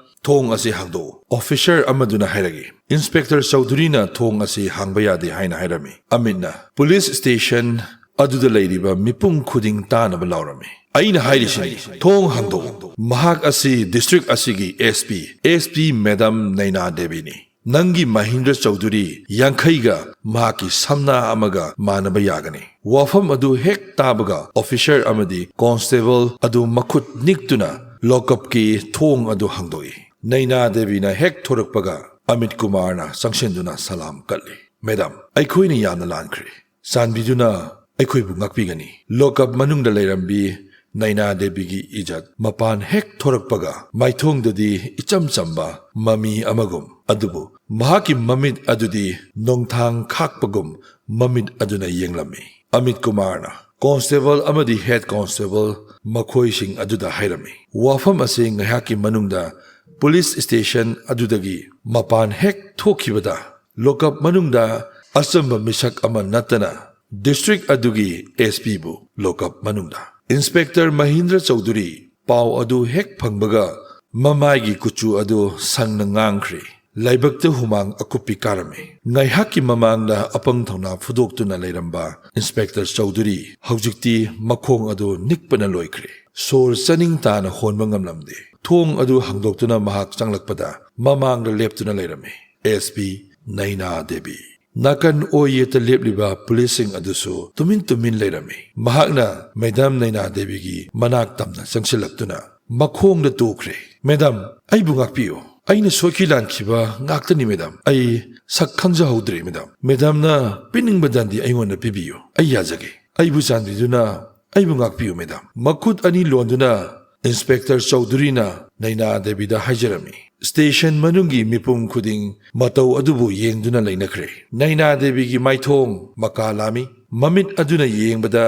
ꯊꯣꯡ ꯑꯁꯤ ꯍꯥꯡꯗꯣꯛꯎ," ꯑꯣꯐꯤꯁꯔ ꯑꯃꯗꯨꯅ ꯍꯥꯏꯔꯛꯏ꯫ ꯏꯟꯁꯄꯦꯛꯇꯔ ꯆꯧꯙꯨꯔꯤꯅ "ꯊꯣꯡ ꯑꯁꯤ ꯍꯥꯡꯕ ꯌꯥꯗꯦ" ꯍꯥꯏꯅ ꯍꯥꯏꯔꯝꯃꯤ꯫ ꯑꯃꯤꯠꯅ, "ꯄꯨꯂꯤꯁ ꯁ꯭ꯇꯦꯁꯟ ꯑꯗꯨꯗ ꯂꯩꯔꯤꯕ ꯃꯤꯄꯨꯝ ꯈꯨꯗꯤꯡ ꯇꯥꯅꯕ ꯂꯥꯎꯔꯝꯃꯤ꯫ ꯑꯩꯅ ꯍꯥꯏꯔꯤꯁꯤꯅꯤ, ꯊꯣꯡ ꯍꯥꯡꯗꯣꯛꯎ꯫ ꯃꯍꯥꯛ ꯑꯁꯤ ꯗꯤꯁꯇ꯭ꯔꯤꯛ ꯑꯁꯤꯒꯤ S P, S P madam ꯅꯩꯅꯥ ꯗꯦꯕꯤꯅꯤ꯫ ꯅꯪꯒꯤ ꯃꯍꯤꯟꯗ꯭ꯔ ꯆꯧꯙꯨꯔꯤ ꯌꯥꯡꯈꯩꯒ ꯃꯍꯥꯛꯀꯤ ꯁꯝꯅꯥ ꯑꯃꯒ ꯃꯥꯟꯅꯕ ꯌꯥꯒꯅꯤ꯫" ꯋꯥꯐꯝ ꯑꯗꯨ ꯍꯦꯛ ꯇꯥꯕꯒ ꯑꯣꯐꯤꯁꯔ ꯑꯃꯗꯤ ꯀꯣꯟꯁꯇꯦꯕꯜ ꯑꯗꯨ ꯃꯈꯨꯠ ꯅꯤꯛꯇꯨꯅ ꯂꯣꯀꯞꯀꯤ ꯊꯣꯡ ꯑꯗꯨ ꯍꯥꯡꯗꯣꯛꯏ꯫ ꯅꯩꯅꯥ ꯗꯦꯕꯤꯅ ꯍꯦꯛ ꯊꯣꯔꯛꯄꯒ ꯑꯃꯤꯠ ꯀꯨꯃꯥꯔꯅ ꯆꯪꯁꯤꯟꯗꯨꯅ ꯁꯂꯥꯝ ꯀꯠꯂꯤ꯫ "ꯃꯦꯗꯥꯝ, ꯑꯩꯈꯣꯏꯅ ꯌꯥꯝꯅ ꯂꯥꯟꯈ꯭ꯔꯦ꯫ ꯆꯥꯟꯕꯤꯗꯨꯅ ꯑꯩꯈꯣꯏꯕꯨ ꯉꯥꯛꯄꯤꯒꯅꯤ꯫" ꯂꯣꯀꯞ ꯃꯅꯨꯡꯗ ꯂꯩꯔꯝꯕꯤ ꯅꯩꯅꯥ ꯗꯦꯕꯤꯒꯤ ꯏꯖꯠ ꯃꯄꯥꯟ ꯍꯦꯛ ꯊꯣꯔꯛꯄꯒ ꯃꯥꯏꯊꯣꯡꯗꯗꯤ ꯏꯆꯝ ꯆꯝꯕ ꯃꯃꯤ ꯑꯃꯒꯨꯝ, ꯑꯗꯨꯕꯨ ꯃꯍꯥꯛꯀꯤ ꯃꯃꯤꯠ ꯑꯗꯨꯗꯤ ꯅꯣꯡꯊꯥꯡ ꯈꯥꯛꯄꯒꯨꯝ ꯃꯃꯤꯠ ꯑꯗꯨꯅ ꯌꯦꯡꯂꯝꯃꯤ꯫ ꯑꯃꯤꯠ ꯀꯨꯃꯥꯔꯅ ꯀꯣꯟꯁꯇꯦꯕꯜ ꯑꯃꯗꯤ ꯍꯦꯗ ꯀꯣꯟꯁꯇꯦꯕꯜ ꯃꯈꯣꯏꯁꯤꯡ ꯑꯗꯨꯗ ꯍꯥꯏꯔꯝꯃꯤ, "ꯋꯥꯐꯝ ꯑꯁꯤ ꯉꯥꯏꯍꯥꯛꯀꯤ ꯃꯅꯨꯡꯗ ꯄꯨꯂꯤꯁ ꯁ꯭ꯇꯦꯁꯟ ꯑꯗꯨꯗꯒꯤ ꯃꯄꯥꯟ ꯍꯦꯛ ꯊꯣꯛꯈꯤꯕꯗ ꯂꯣꯀꯞ ꯃꯅꯨꯡꯗ ꯑꯆꯝꯕ ꯃꯤꯁꯛ ꯑꯃ ꯅꯠꯇꯅ ꯗꯤꯁꯇ꯭ꯔꯤꯛ ꯑꯗꯨꯒꯤ ꯑꯦꯁ ꯄꯤꯕꯨ ꯂꯣꯀꯞ ꯃꯅꯨꯡꯗ꯫" ꯏꯟꯁꯄꯦꯛꯇꯔ ꯃꯍꯤꯟꯗ꯭ꯔ ꯆꯧꯙꯨꯔꯤ ꯄꯥꯎ ꯑꯗꯨ ꯍꯦꯛ ꯐꯪꯕꯒ ꯃꯃꯥꯏꯒꯤ ꯀꯨꯆꯨ ꯑꯗꯨ ꯁꯪꯅ ꯉꯥꯡꯈ꯭ꯔꯦ꯫ ꯂꯥꯏꯕꯛꯇ ꯍꯨꯃꯥꯡ ꯑꯀꯨꯞꯄꯤ ꯀꯥꯔꯝꯃꯤ꯫ ꯉꯥꯏꯍꯥꯛꯀꯤ ꯃꯃꯥꯡꯗ ꯑꯄꯪ ꯊꯧꯅꯥ ꯐꯨꯗꯣꯛꯇꯨꯅ ꯂꯩꯔꯝꯕ ꯏꯟꯁꯄꯦꯛꯇꯔ ꯆꯧꯙꯨꯔꯤ ꯍꯧꯖꯤꯛꯇꯤ ꯃꯈꯣꯡ ꯑꯗꯨ ꯅꯤꯛꯄꯅ ꯂꯣꯏꯈ꯭ꯔꯦ꯫ ꯁꯣꯔ ꯆꯥꯅꯤꯡ ꯇꯥꯅ ꯍꯣꯟꯕ ꯉꯝꯂꯝꯗꯦ꯫ ꯊꯣꯡ ꯑꯗꯨ ꯍꯥꯡꯗꯣꯛꯇꯨꯅ ꯃꯍꯥꯛ ꯆꯪꯂꯛꯄꯗ ꯃꯃꯥꯡꯗ ꯂꯦꯞꯇꯨꯅ ꯂꯩꯔꯝꯃꯤ ꯑꯦꯁ ꯄꯤ ꯅꯩꯅꯥ ꯗꯦꯕꯤ꯫ ꯅꯥꯀꯟ ꯑꯣꯏ ꯌꯦꯠꯇ ꯂꯦꯞꯂꯤꯕ ꯄꯨꯂꯤꯁꯁꯤꯡ ꯑꯗꯨꯁꯨ ꯇꯨꯃꯤꯟ ꯇꯨꯃꯤꯟ ꯂꯩꯔꯝꯃꯤ꯫ ꯃꯍꯥꯛꯅ ꯃꯦꯗꯥꯝ ꯅꯩꯅꯥ ꯗꯦꯕꯤꯒꯤ ꯃꯅꯥꯛ ꯇꯝꯅ ꯆꯪꯁꯤꯜꯂꯛꯇꯨꯅ ꯃꯈꯣꯡꯗ ꯇꯣꯛꯈ꯭ꯔꯦ꯫ "ꯃꯦꯗꯥꯝ, ꯑꯩꯕꯨ ꯉꯥꯛꯄꯤꯌꯨ꯫ ꯑꯩꯅ ꯁꯣꯏꯈꯤ ꯂꯥꯟꯈꯤꯕ ꯉꯥꯛꯇꯅꯤ, ꯃꯦꯗꯥꯝ꯫ ꯑꯩ ꯁꯛ ꯈꯪꯖꯍꯧꯗ꯭ꯔꯦ, ꯃꯦꯗꯥꯝ꯫ ꯃꯦꯗꯥꯝꯅ ꯄꯤꯅꯤꯡꯕ ꯗꯟꯗꯤ ꯑꯩꯉꯣꯟꯗ ꯄꯤꯕꯤꯌꯨ꯫ ꯑꯩ ꯌꯥꯖꯒꯦ꯫ ꯑꯩꯕꯨ ꯆꯥꯟꯕꯤꯗꯨꯅ ꯑꯩꯕꯨ ꯉꯥꯛꯄꯤꯌꯨ, ꯃꯦꯗꯥꯝ꯫" ꯃꯈꯨꯠ ꯑꯅꯤ ꯂꯣꯟꯗꯨꯅ ꯏꯟꯁꯄꯦꯛꯇꯔ ꯆꯧꯙꯨꯔꯤꯅ ꯅꯩꯅꯥ ꯗꯦꯕꯤꯗ ꯍꯥꯏꯖꯔꯝꯃꯤ꯫ ꯁ꯭ꯇꯦꯁꯟ ꯃꯅꯨꯡꯒꯤ ꯃꯤꯄꯨꯝ ꯈꯨꯗꯤꯡ ꯃꯇꯧ ꯑꯗꯨꯕꯨ ꯌꯦꯡꯗꯨꯅ ꯂꯩꯅꯈ꯭ꯔꯦ꯫ ꯅꯩꯅꯥ ꯗꯦꯕꯤꯒꯤ ꯃꯥꯏꯊꯣꯡ ꯃꯀꯥ ꯂꯥꯝꯃꯤ꯫ ꯃꯃꯤꯠ ꯑꯗꯨꯅ ꯌꯦꯡꯕꯗ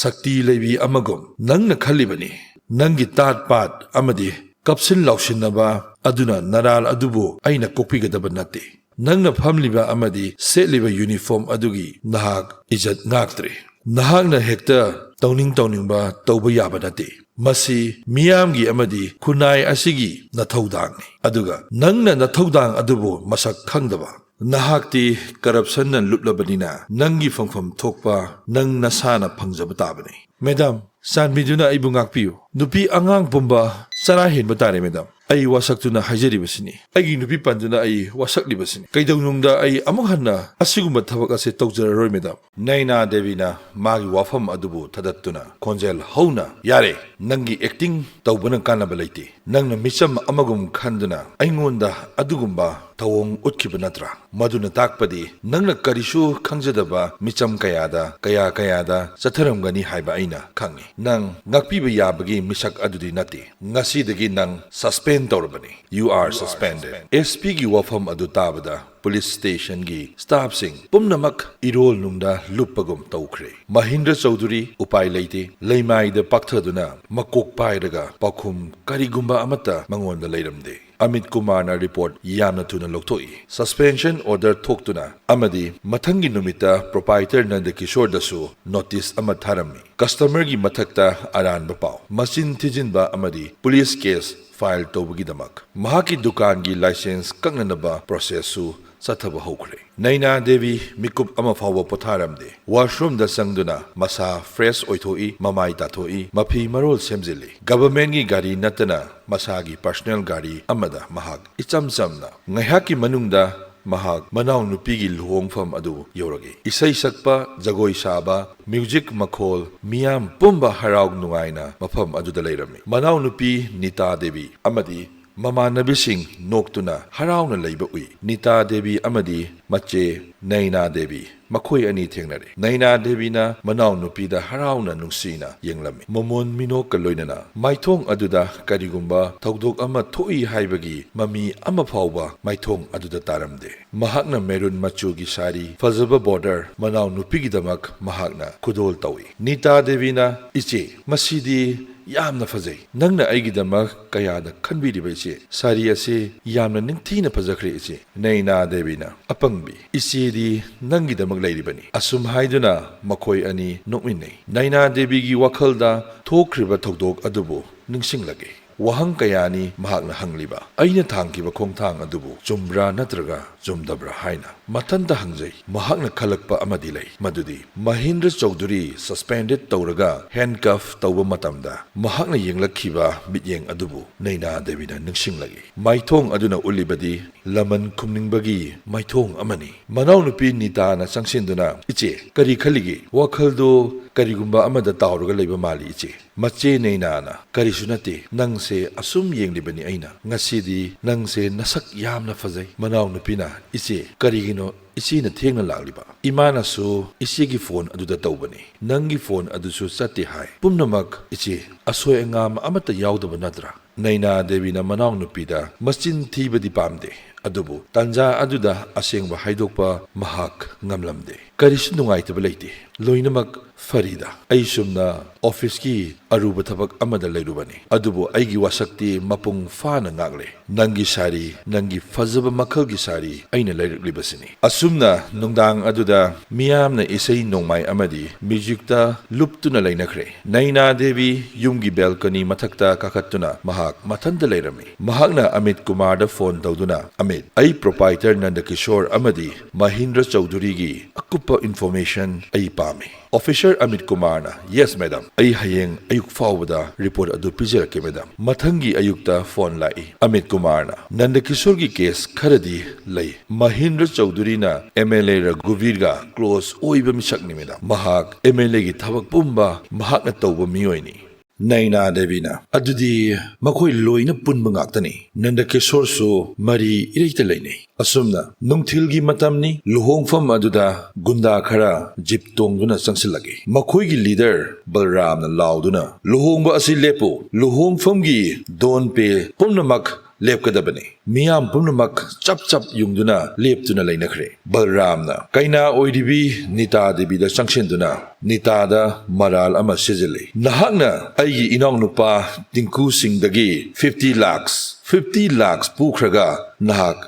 ꯁꯛꯇꯤ ꯂꯩꯕꯤ ꯑꯃꯒꯨꯝ꯫ "ꯅꯪꯅ ꯈꯜꯂꯤꯕꯅꯤ, ꯅꯪꯒꯤ ꯇꯥꯠ ꯄꯥꯠ ꯑꯃꯗꯤ ꯀꯞꯁꯤꯟ ꯂꯥꯎꯁꯤꯟꯅꯕ ꯑꯗꯨꯅ ꯅꯔꯥꯜ ꯑꯗꯨꯕꯨ ꯑꯩꯅ ꯀꯣꯛꯄꯤꯒꯗꯕ ꯅꯠꯇꯦ꯫ ꯅꯪꯅ ꯐꯝꯂꯤꯕ ꯑꯃꯗꯤ ꯁꯦꯠꯂꯤꯕ ꯌꯨꯅꯤꯐꯣꯔꯝ ꯑꯗꯨꯒꯤ ꯅꯍꯥꯛ ꯏꯖꯠ ꯉꯥꯛꯇ꯭ꯔꯦ꯫ ꯅꯍꯥꯛꯅ ꯍꯦꯛꯇ ꯇꯧꯅꯤꯡ ꯇꯧꯅꯤꯡꯕ ꯇꯧꯕ ꯌꯥꯕ ꯅꯠꯇꯦ꯫ ꯃꯁꯤ ꯃꯤꯌꯥꯝꯒꯤ ꯑꯃꯗꯤ ꯈꯨꯟꯅꯥꯏ ꯑꯁꯤꯒꯤ ꯅꯊꯧꯗꯥꯡꯅꯤ꯫ ꯑꯗꯨꯒ ꯅꯪꯅ ꯅꯊꯧꯗꯥꯡ ꯑꯗꯨꯕꯨ ꯃꯁꯛ ꯈꯪꯗꯕ, ꯅꯍꯥꯛꯇꯤ ꯀꯔꯞꯁꯟꯅ ꯂꯨꯞꯂꯕꯅꯤꯅ ꯅꯪꯒꯤ ꯐꯪꯐꯝ ꯊꯣꯛꯄ ꯅꯪ ꯅꯁꯥꯅ ꯐꯪꯖꯕ ꯇꯥꯕꯅꯤ꯫ ꯃꯦꯗꯥꯝ, ꯆꯥꯟꯕꯤꯗꯨꯅ ꯑꯩꯕꯨ ꯉꯥꯛꯄꯤꯌꯨ꯫ ꯅꯨꯄꯤ ꯑꯉꯥꯡ ꯄꯨꯝꯕ ꯆꯔꯥ ꯍꯦꯟꯕ ꯇꯥꯔꯦ, ꯃꯦꯗꯥꯝ꯫ ꯑꯩ ꯋꯥꯁꯛꯇꯨꯅ ꯍꯥꯏꯖꯔꯤꯕꯁꯤꯅꯤ꯫ ꯑꯩꯒꯤ ꯅꯨꯄꯤ ꯄꯟꯗꯨꯅ ꯑꯩ ꯋꯥꯁꯛꯂꯤꯕꯁꯤꯅꯤ꯫ ꯀꯩꯗꯧꯅꯨꯡꯗ ꯑꯩ ꯑꯃꯨꯛ ꯍꯟꯅ ꯑꯁꯤꯒꯨꯝꯕ ꯊꯕꯛ ꯑꯁꯤ ꯇꯧꯖꯔꯔꯣꯏ, ꯃꯦꯗꯥꯝ꯫ ꯅꯩꯅꯥ ꯗꯦꯕꯤꯅ ꯃꯥꯒꯤ ꯋꯥꯐꯝ ꯑꯗꯨꯕꯨ ꯊꯗꯠꯇꯨꯅ ꯈꯣꯟꯖꯦꯜ ꯍꯧꯅ, "ꯌꯥꯔꯦ, ꯅꯪꯒꯤ ꯑꯦꯛꯇꯤꯡ ꯇꯧꯕꯅ ꯀꯥꯟꯅꯕ ꯂꯩꯇꯦ꯫ ꯅꯪꯅ ꯃꯤꯆꯝ ꯑꯃꯒꯨꯝ ꯈꯟꯗꯨꯅ ꯑꯩꯉꯣꯟꯗ ꯑꯗꯨꯒꯨꯝꯕ ꯊꯧꯑꯣꯡ ꯎꯠꯈꯤꯕ ꯅꯠꯇ꯭ꯔꯥ? ꯃꯗꯨꯅ ꯇꯥꯛꯄꯗꯤ ꯅꯪꯅ ꯀꯔꯤꯁꯨ ꯈꯪꯖꯗꯕ ꯃꯤꯆꯝ ꯀꯌꯥꯗ, ꯀꯌꯥ ꯀꯌꯥꯗ ꯆꯠꯊꯔꯝꯒꯅꯤ ꯍꯥꯏꯕ ꯑꯩꯅ ꯈꯪꯏ꯫ ꯅꯪ ꯉꯥꯛꯄꯤꯕ ꯌꯥꯕꯒꯤ ꯃꯤꯁꯛ ꯑꯗꯨꯗꯤ ꯅꯠꯇꯦ꯫ ꯉꯁꯤꯗꯒꯤ ꯅꯪ suspend ꯇꯧꯔꯕꯅꯤ꯫ You are suspended." ꯑꯦꯁ ꯄꯤꯒꯤ ꯋꯥꯐꯝ ꯑꯗꯨ ꯇꯥꯕꯗ ꯄꯨꯂꯤꯁ ꯁ꯭ꯇꯦꯁꯟꯒꯤ ꯁ꯭ꯇꯥꯐꯁꯤꯡ ꯄꯨꯝꯅꯃꯛ ꯏꯔꯣꯜ ꯅꯨꯡꯗ ꯂꯨꯞꯄꯒꯨꯝ ꯇꯧꯈ꯭ꯔꯦ꯫ ꯃꯍꯤꯟꯗ꯭ꯔ ꯆꯧꯙꯨꯔꯤ ꯎꯄꯥꯏ ꯂꯩꯇꯦ, ꯂꯩꯃꯥꯏꯗ ꯄꯥꯛꯊꯗꯨꯅ ꯃꯀꯣꯛ ꯄꯥꯏꯔꯒ ꯄꯥꯎꯈꯨꯝ ꯀꯔꯤꯒꯨꯝꯕ ꯑꯃꯠꯇ ꯃꯉꯣꯟꯗ ꯂꯩꯔꯝꯗꯦ꯫ ꯑꯃꯤꯠ ꯀꯨꯃꯥꯔꯅ ꯔꯤꯄꯣꯔꯠ ꯌꯥꯝꯅ ꯊꯨꯅ ꯂꯧꯊꯣꯛꯏ꯫ Suspension order ꯊꯣꯛꯇꯨꯅ ꯑꯃꯗꯤ ꯃꯊꯪꯒꯤ ꯅꯨꯃꯤꯠꯇ ꯄ꯭ꯔꯣꯄꯥꯏꯇꯔ ꯅꯟꯗꯀꯤꯁꯣꯔꯗꯁꯨ ꯅꯣꯇꯤꯁ ꯑꯃ ꯊꯥꯔꯝꯃꯤ꯫ ꯀꯁꯇꯃꯔꯒꯤ ꯃꯊꯛꯇ ꯑꯔꯥꯟꯕ ꯄꯥꯎ, ꯃꯆꯤꯟ ꯊꯤꯖꯤꯟꯕ ꯑꯃꯗꯤ ꯄꯨꯂꯤꯁ ꯀꯦꯁ ꯐꯥꯏꯜ ꯇꯧꯕꯒꯤꯗꯃꯛ ꯃꯍꯥꯛꯀꯤ ꯗꯨꯀꯥꯟꯒꯤ ꯂꯥꯏꯁꯦꯟꯁ ꯀꯛꯅꯅꯕ ꯄ꯭ꯔꯣꯁꯦꯁꯁꯨ ꯆꯠꯊꯕ ꯍꯧꯈ꯭ꯔꯦ꯫ ꯅꯩꯅꯥ ꯗꯦꯕꯤ ꯃꯤꯀꯨꯞ ꯑꯃ ꯐꯥꯎꯕ ꯄꯣꯊꯥꯔꯝꯗꯦ꯫ ꯋꯥꯁꯔꯨꯝꯗ ꯆꯪꯗꯨꯅ ꯃꯁꯥ ꯐ꯭ꯔꯦꯁ ꯑꯣꯏꯊꯣꯛꯏ, ꯃꯃꯥꯏ ꯇꯥꯊꯣꯛꯏ, ꯃꯐꯤ ꯃꯔꯣꯜ ꯁꯦꯝꯖꯤꯜꯂꯤ꯫ ꯒꯚꯔꯟꯃꯦꯟꯠꯀꯤ ꯒꯥꯔꯤ ꯅꯠꯇꯅ ꯃꯁꯥꯒꯤ ꯄꯔꯁꯣꯅꯦꯜ ꯒꯥꯔꯤ ꯑꯃꯗ ꯃꯍꯥꯛ ꯏꯆꯝ ꯆꯝꯅ ꯉꯥꯏꯍꯥꯛꯀꯤ ꯃꯅꯨꯡꯗ ꯃꯍꯥꯛ ꯃꯅꯥꯎꯅꯨꯄꯤꯒꯤ ꯂꯨꯍꯣꯡꯐꯝ ꯑꯗꯨ ꯌꯧꯔꯛꯏ꯫ ꯏꯁꯩ ꯁꯛꯄ, ꯖꯒꯣꯏ ꯁꯥꯕ, ꯃ꯭ꯌꯨꯖꯤꯛ ꯃꯈꯣꯜ, ꯃꯤꯌꯥꯝ ꯄꯨꯝꯕ ꯍꯔꯥꯎ ꯅꯨꯡꯉꯥꯏꯅ ꯃꯐꯝ ꯑꯗꯨꯗ ꯂꯩꯔꯝꯃꯤ꯫ ꯃꯅꯥꯎꯅꯨꯄꯤ ꯅꯤꯇꯥ ꯗꯦꯕꯤ ꯑꯃꯗꯤ ꯃꯃꯥꯟꯅꯕꯤꯁꯤꯡ ꯅꯣꯛꯇꯨꯅ ꯍꯔꯥꯎꯅ ꯂꯩꯕ ꯎꯏ꯫ ꯅꯤꯇꯥ ꯗꯦꯕꯤ ꯑꯃꯗꯤ ꯃꯆꯦ ꯅꯩꯅꯥ ꯗꯦꯕꯤ, ꯃꯈꯣꯏ ꯑꯅꯤ ꯊꯦꯡꯅꯔꯦ꯫ ꯅꯩꯅꯥ ꯗꯦꯕꯤꯅ ꯃꯅꯥꯎꯅꯨꯄꯤꯗ ꯍꯔꯥꯎꯅ ꯅꯨꯡꯁꯤꯅ ꯌꯦꯡꯂꯝꯃꯤ꯫ ꯃꯣꯃꯣꯟ ꯃꯤꯅꯣꯛꯀ ꯂꯣꯏꯅꯅ ꯃꯥꯏꯊꯣꯡ ꯑꯗꯨꯗ ꯀꯔꯤꯒꯨꯝꯕ ꯊꯧꯗꯣꯛ ꯑꯃ ꯊꯣꯛꯏ ꯍꯥꯏꯕꯒꯤ ꯃꯃꯤ ꯑꯃ ꯐꯥꯎꯕ ꯃꯥꯏꯊꯣꯡ ꯑꯗꯨꯗ ꯇꯥꯔꯝꯗꯦ꯫ ꯃꯍꯥꯛꯅ ꯃꯦꯔꯨꯟ ꯃꯆꯨꯒꯤ ꯁꯥꯔꯤ, ꯐꯖꯕ ꯕꯣꯔꯗꯔ, ꯃꯅꯥꯎꯅꯨꯄꯤꯒꯤꯗꯃꯛ ꯃꯍꯥꯛꯅ ꯈꯨꯗꯣꯜ ꯇꯧꯏ꯫ ꯅꯤꯇꯥ ꯗꯦꯕꯤꯅ, "ꯏꯆꯦ, ꯃꯁꯤꯗꯤ ꯌꯥꯝꯅ ꯐꯖꯩ꯫ ꯅꯪꯅ ꯑꯩꯒꯤꯗꯃꯛ ꯀꯌꯥꯗ ꯈꯟꯕꯤꯔꯤꯕ ꯏꯆꯦ꯫ ꯁꯥꯔꯤ ꯑꯁꯤ ꯌꯥꯝꯅ ꯅꯤꯡꯊꯤꯅ ꯐꯖꯈ꯭ꯔꯦ ꯏꯆꯦ꯫ ꯅꯩꯅꯥ ꯗꯦꯕꯤꯅ, "ꯑꯄꯪꯕꯤ, ꯏꯆꯦꯗꯤ ꯅꯪꯒꯤꯗꯃꯛ ꯂꯩꯔꯤꯕꯅꯤ"꯫ ꯑꯁꯨꯝ ꯍꯥꯏꯗꯨꯅ ꯃꯈꯣꯏ ꯑꯅꯤ ꯅꯣꯛꯃꯤꯟꯅꯩ꯫ ꯅꯩꯅꯥ ꯗꯦꯕꯤꯒꯤ ꯋꯥꯈꯜꯗ ꯊꯣꯛꯈ꯭ꯔꯤꯕ ꯊꯧꯗꯣꯛ ꯑꯗꯨꯕꯨ ꯅꯤꯡꯁꯤꯡꯂꯛꯏ꯫ ꯋꯥꯍꯪ ꯀꯌꯥꯅꯤ ꯃꯍꯥꯛꯅ ꯍꯪꯂꯤꯕ, "ꯑꯩꯅ ꯊꯥꯡꯈꯤꯕ ꯈꯣꯡꯊꯥꯡ ꯑꯗꯨꯕꯨ ꯆꯨꯝꯕ꯭ꯔꯥ ꯅꯠꯇ꯭ꯔꯒ ꯆꯨꯝꯗꯕ꯭ꯔꯥ?" ꯍꯥꯏꯅ ꯃꯊꯟꯇ ꯍꯪꯖꯩ꯫ ꯃꯍꯥꯛꯅ ꯈꯜꯂꯛꯄ ꯑꯃꯗꯤ ꯂꯩ, ꯃꯗꯨꯗꯤ ꯃꯍꯤꯟꯗ꯭ꯔ ꯆꯧꯙꯨꯔꯤ suspended ꯇꯧꯔꯒ handcuff ꯇꯧꯕ ꯃꯇꯝꯗ ꯃꯍꯥꯛꯅ ꯌꯦꯡꯂꯛꯈꯤꯕ ꯃꯤꯠꯌꯦꯡ ꯑꯗꯨꯕꯨ ꯅꯩꯅꯥ ꯗꯦꯕꯤꯅ ꯅꯤꯡꯁꯤꯡꯂꯛꯏ꯫ ꯃꯥꯏꯊꯣꯡ ꯑꯗꯨꯅ ꯎꯠꯂꯤꯕꯗꯤ ꯂꯃꯟ ꯈꯨꯝꯅꯤꯡꯕꯒꯤ ꯃꯥꯏꯊꯣꯡ ꯑꯃꯅꯤ꯫ ꯃꯅꯥꯎꯅꯨꯄꯤ ꯅꯤꯇꯥꯅ ꯆꯪꯁꯤꯟꯗꯨꯅ, "ꯏꯆꯦ, ꯀꯔꯤ ꯈꯜꯂꯤꯒꯦ? ꯋꯥꯈꯜꯗꯣ ꯀꯔꯤꯒꯨꯝꯕ ꯑꯃꯗ ꯇꯥꯎꯔꯒ ꯂꯩꯕ ꯃꯥꯜꯂꯤ ꯏꯆꯦ"꯫ ꯃꯆꯦ ꯅꯩꯅꯥꯅ, "ꯀꯔꯤꯁꯨ ꯅꯠꯇꯦ, ꯅꯪꯁꯦ ꯑꯁꯨꯝ ꯌꯦꯡꯂꯤꯕꯅꯤ ꯑꯩꯅ꯫ ꯉꯁꯤꯗꯤ ꯅꯪꯁꯦ ꯅꯁꯛ ꯌꯥꯝꯅ ꯐꯖꯩ"꯫ ꯃꯅꯥꯎꯅꯨꯄꯤꯅ, "ꯏꯆꯦ, ꯀꯔꯤꯒꯤꯅꯣ ꯏꯆꯦꯅ ꯊꯦꯡꯅ ꯂꯥꯛꯂꯤꯕ? ꯏꯃꯥꯅꯁꯨ ꯏꯆꯦꯒꯤ ꯐꯣꯟ ꯑꯗꯨꯗ ꯇꯧꯕꯅꯤ, ꯅꯪꯒꯤ ꯐꯣꯟ ꯑꯗꯨꯁꯨ ꯆꯠꯇꯦ ꯍꯥꯏ꯫ ꯄꯨꯝꯅꯃꯛ ꯏꯆꯦ, ꯑꯁꯣꯏ ꯑꯉꯥꯝ ꯑꯃꯠꯇ ꯌꯥꯎꯗꯕ ꯅꯠꯇ꯭ꯔꯥ?" ꯅꯩꯅꯥ ꯗꯦꯕꯤꯅ ꯃꯅꯥꯎꯅꯨꯄꯤꯗ ꯃꯆꯤꯟ ꯊꯤꯕꯗꯤ ꯄꯥꯝꯗꯦ, ꯑꯗꯨꯕꯨ ꯇꯥꯟꯖꯥ ꯑꯗꯨꯗ ꯑꯁꯦꯡꯕ ꯍꯥꯏꯗꯣꯛꯄ ꯃꯍꯥꯛ ꯉꯝꯂꯝꯗꯦ꯫ "ꯀꯔꯤꯁꯨ ꯅꯨꯡꯉꯥꯏꯇꯕ ꯂꯩꯇꯦ, ꯂꯣꯏꯅꯃꯛ ꯐꯔꯤꯗ꯫ ꯑꯩ ꯁꯨꯝꯅ ꯑꯣꯐꯤꯁꯀꯤ ꯑꯔꯨꯕ ꯊꯕꯛ ꯑꯃꯗ ꯂꯩꯔꯨꯕꯅꯤ, ꯑꯗꯨꯕꯨ ꯑꯩꯒꯤ ꯋꯥꯁꯛꯇꯤ ꯃꯄꯨꯡ ꯐꯥꯅ ꯉꯥꯛꯂꯦ꯫ ꯅꯪꯒꯤ ꯁꯥꯔꯤ, ꯅꯪꯒꯤ ꯐꯖꯕ ꯃꯈꯜꯒꯤ ꯁꯥꯔꯤ ꯑꯩꯅ ꯂꯩꯔꯛꯂꯤꯕꯁꯤꯅꯤ"꯫ ꯑꯁꯨꯝꯅ ꯅꯨꯡꯗꯥꯡ ꯑꯗꯨꯗ ꯃꯤꯌꯥꯝꯅ ꯏꯁꯩ ꯅꯣꯡꯃꯥꯏ ꯑꯃꯗꯤ ꯃ꯭ꯌꯨꯖꯤꯛꯇ ꯂꯨꯞꯇꯨꯅ ꯂꯩꯅꯈ꯭ꯔꯦ꯫ ꯅꯩꯅꯥ ꯗꯦꯕꯤ ꯌꯨꯝꯒꯤ ꯕꯦꯜꯀꯣꯅꯤ ꯃꯊꯛꯇ ꯀꯥꯈꯠꯇꯨꯅ ꯃꯍꯥꯛ ꯃꯊꯟꯇ ꯂꯩꯔꯝꯃꯤ꯫ ꯃꯍꯥꯛꯅ ꯑꯃꯤꯠ ꯀꯨꯃꯥꯔꯗ ꯐꯣꯟ ꯇꯧꯗꯨꯅ, "ꯑꯃꯤꯠ, ꯑꯩ ꯄ꯭ꯔꯣꯄꯥꯏꯇꯔ ꯅꯟꯗꯀꯤꯁꯣꯔ ꯑꯃꯗꯤ ꯃꯍꯤꯟꯗ꯭ꯔ ꯆꯧꯙꯨꯔꯤꯒꯤ ꯑꯀꯨꯞꯄ ꯏꯟꯐꯣꯔꯃꯦꯁꯟ ꯑꯩ ꯄꯥꯝꯃꯤ"꯫ ꯑꯣꯐꯤꯁꯔ ꯑꯃꯤꯠ ꯀꯨꯃꯥꯔꯅ, "ꯌꯦꯁ, ꯃꯦꯗꯥꯝ, ꯑꯩ ꯍꯌꯦꯡ ꯑꯌꯨꯛ ꯐꯥꯎꯕꯗ ꯔꯤꯄꯣꯔꯠ ꯑꯗꯨ ꯄꯤꯖꯔꯛꯀꯦ, ꯃꯦꯗꯥꯝ"꯫ ꯃꯊꯪꯒꯤ ꯑꯌꯨꯛꯇ ꯐꯣꯟ ꯂꯥꯛꯏ꯫ ꯑꯃꯤꯠ ꯀꯨꯃꯥꯔꯅ, "ꯅꯟꯗꯀꯤꯁꯣꯔꯒꯤ ꯀꯦꯁ ꯈꯔꯗꯤ ꯂꯩ꯫ ꯃꯍꯤꯟꯗ꯭ꯔ ꯆꯧꯙꯨꯔꯤꯅ ꯑꯦꯝ ꯑꯦꯜ ꯑꯦ ꯔꯘꯨꯕꯤꯔꯒ ꯀ꯭ꯂꯣꯁ ꯑꯣꯏꯕ ꯃꯤꯁꯛꯅꯤ, ꯃꯦꯗꯥꯝ꯫ ꯃꯍꯥꯛ ꯑꯦꯝ ꯑꯦꯜ ꯑꯦꯒꯤ ꯊꯕꯛ ꯄꯨꯝꯕ ꯃꯍꯥꯛꯅ ꯇꯧꯕ ꯃꯤꯑꯣꯏꯅꯤ"꯫ ꯅꯩꯅꯥ ꯗꯦꯕꯤꯅ, "ꯑꯗꯨꯗꯤ ꯃꯈꯣꯏ ꯂꯣꯏꯅ ꯄꯨꯟꯕ ꯉꯥꯛꯇꯅꯤ꯫ ꯅꯟꯗꯀꯤꯁꯣꯔꯁꯨ ꯃꯔꯤ ꯏꯔꯩꯇ ꯂꯩꯅꯩ"꯫ ꯑꯁꯨꯝꯅ ꯅꯨꯡꯊꯤꯜꯒꯤ ꯃꯇꯝꯅꯤ꯫ ꯂꯨꯍꯣꯡꯐꯝ ꯑꯗꯨꯗ ꯒꯨꯟꯗꯥ ꯈꯔ ꯖꯤꯞ ꯇꯣꯡꯗꯨꯅ ꯆꯪꯁꯤꯜꯂꯛꯏ꯫ ꯃꯈꯣꯏꯒꯤ ꯂꯤꯗꯔ ꯕꯜꯔꯥꯝꯅ ꯂꯥꯎꯗꯨꯅ, "ꯂꯨꯍꯣꯡꯕ ꯑꯁꯤ ꯂꯦꯞꯄꯨ! ꯂꯨꯍꯣꯡꯐꯝꯒꯤ ꯗꯣꯟ ꯄꯦ ꯄꯨꯝꯅꯃꯛ ꯂꯦꯞꯀꯗꯕꯅꯤ꯫ ꯃꯤꯌꯥꯝ ꯄꯨꯝꯅꯃꯛ ꯆꯞ ꯆꯞ ꯌꯨꯡꯗꯨꯅ ꯂꯦꯞꯇꯨꯅ ꯂꯩꯅꯈ꯭ꯔꯦ꯫ ꯕꯜꯔꯥꯝꯅ ꯀꯩꯅꯥ ꯑꯣꯏꯔꯤꯕꯤ ꯅꯤꯇꯥ ꯗꯦꯕꯤꯗ ꯆꯪꯁꯤꯟꯗꯨꯅ ꯅꯤꯇꯥꯗ ꯃꯔꯥꯜ ꯑꯃ ꯁꯤꯖꯤꯜꯂꯤ꯫ "ꯅꯍꯥꯛꯅ ꯑꯩꯒꯤ ꯏꯅꯥꯎꯅꯨꯄꯥ ꯇꯤꯡꯀꯨ ꯁꯤꯡꯗꯒꯤ fifty lakhs, fifty lakhs ꯄꯨꯈ꯭ꯔꯒ ꯅꯍꯥꯛ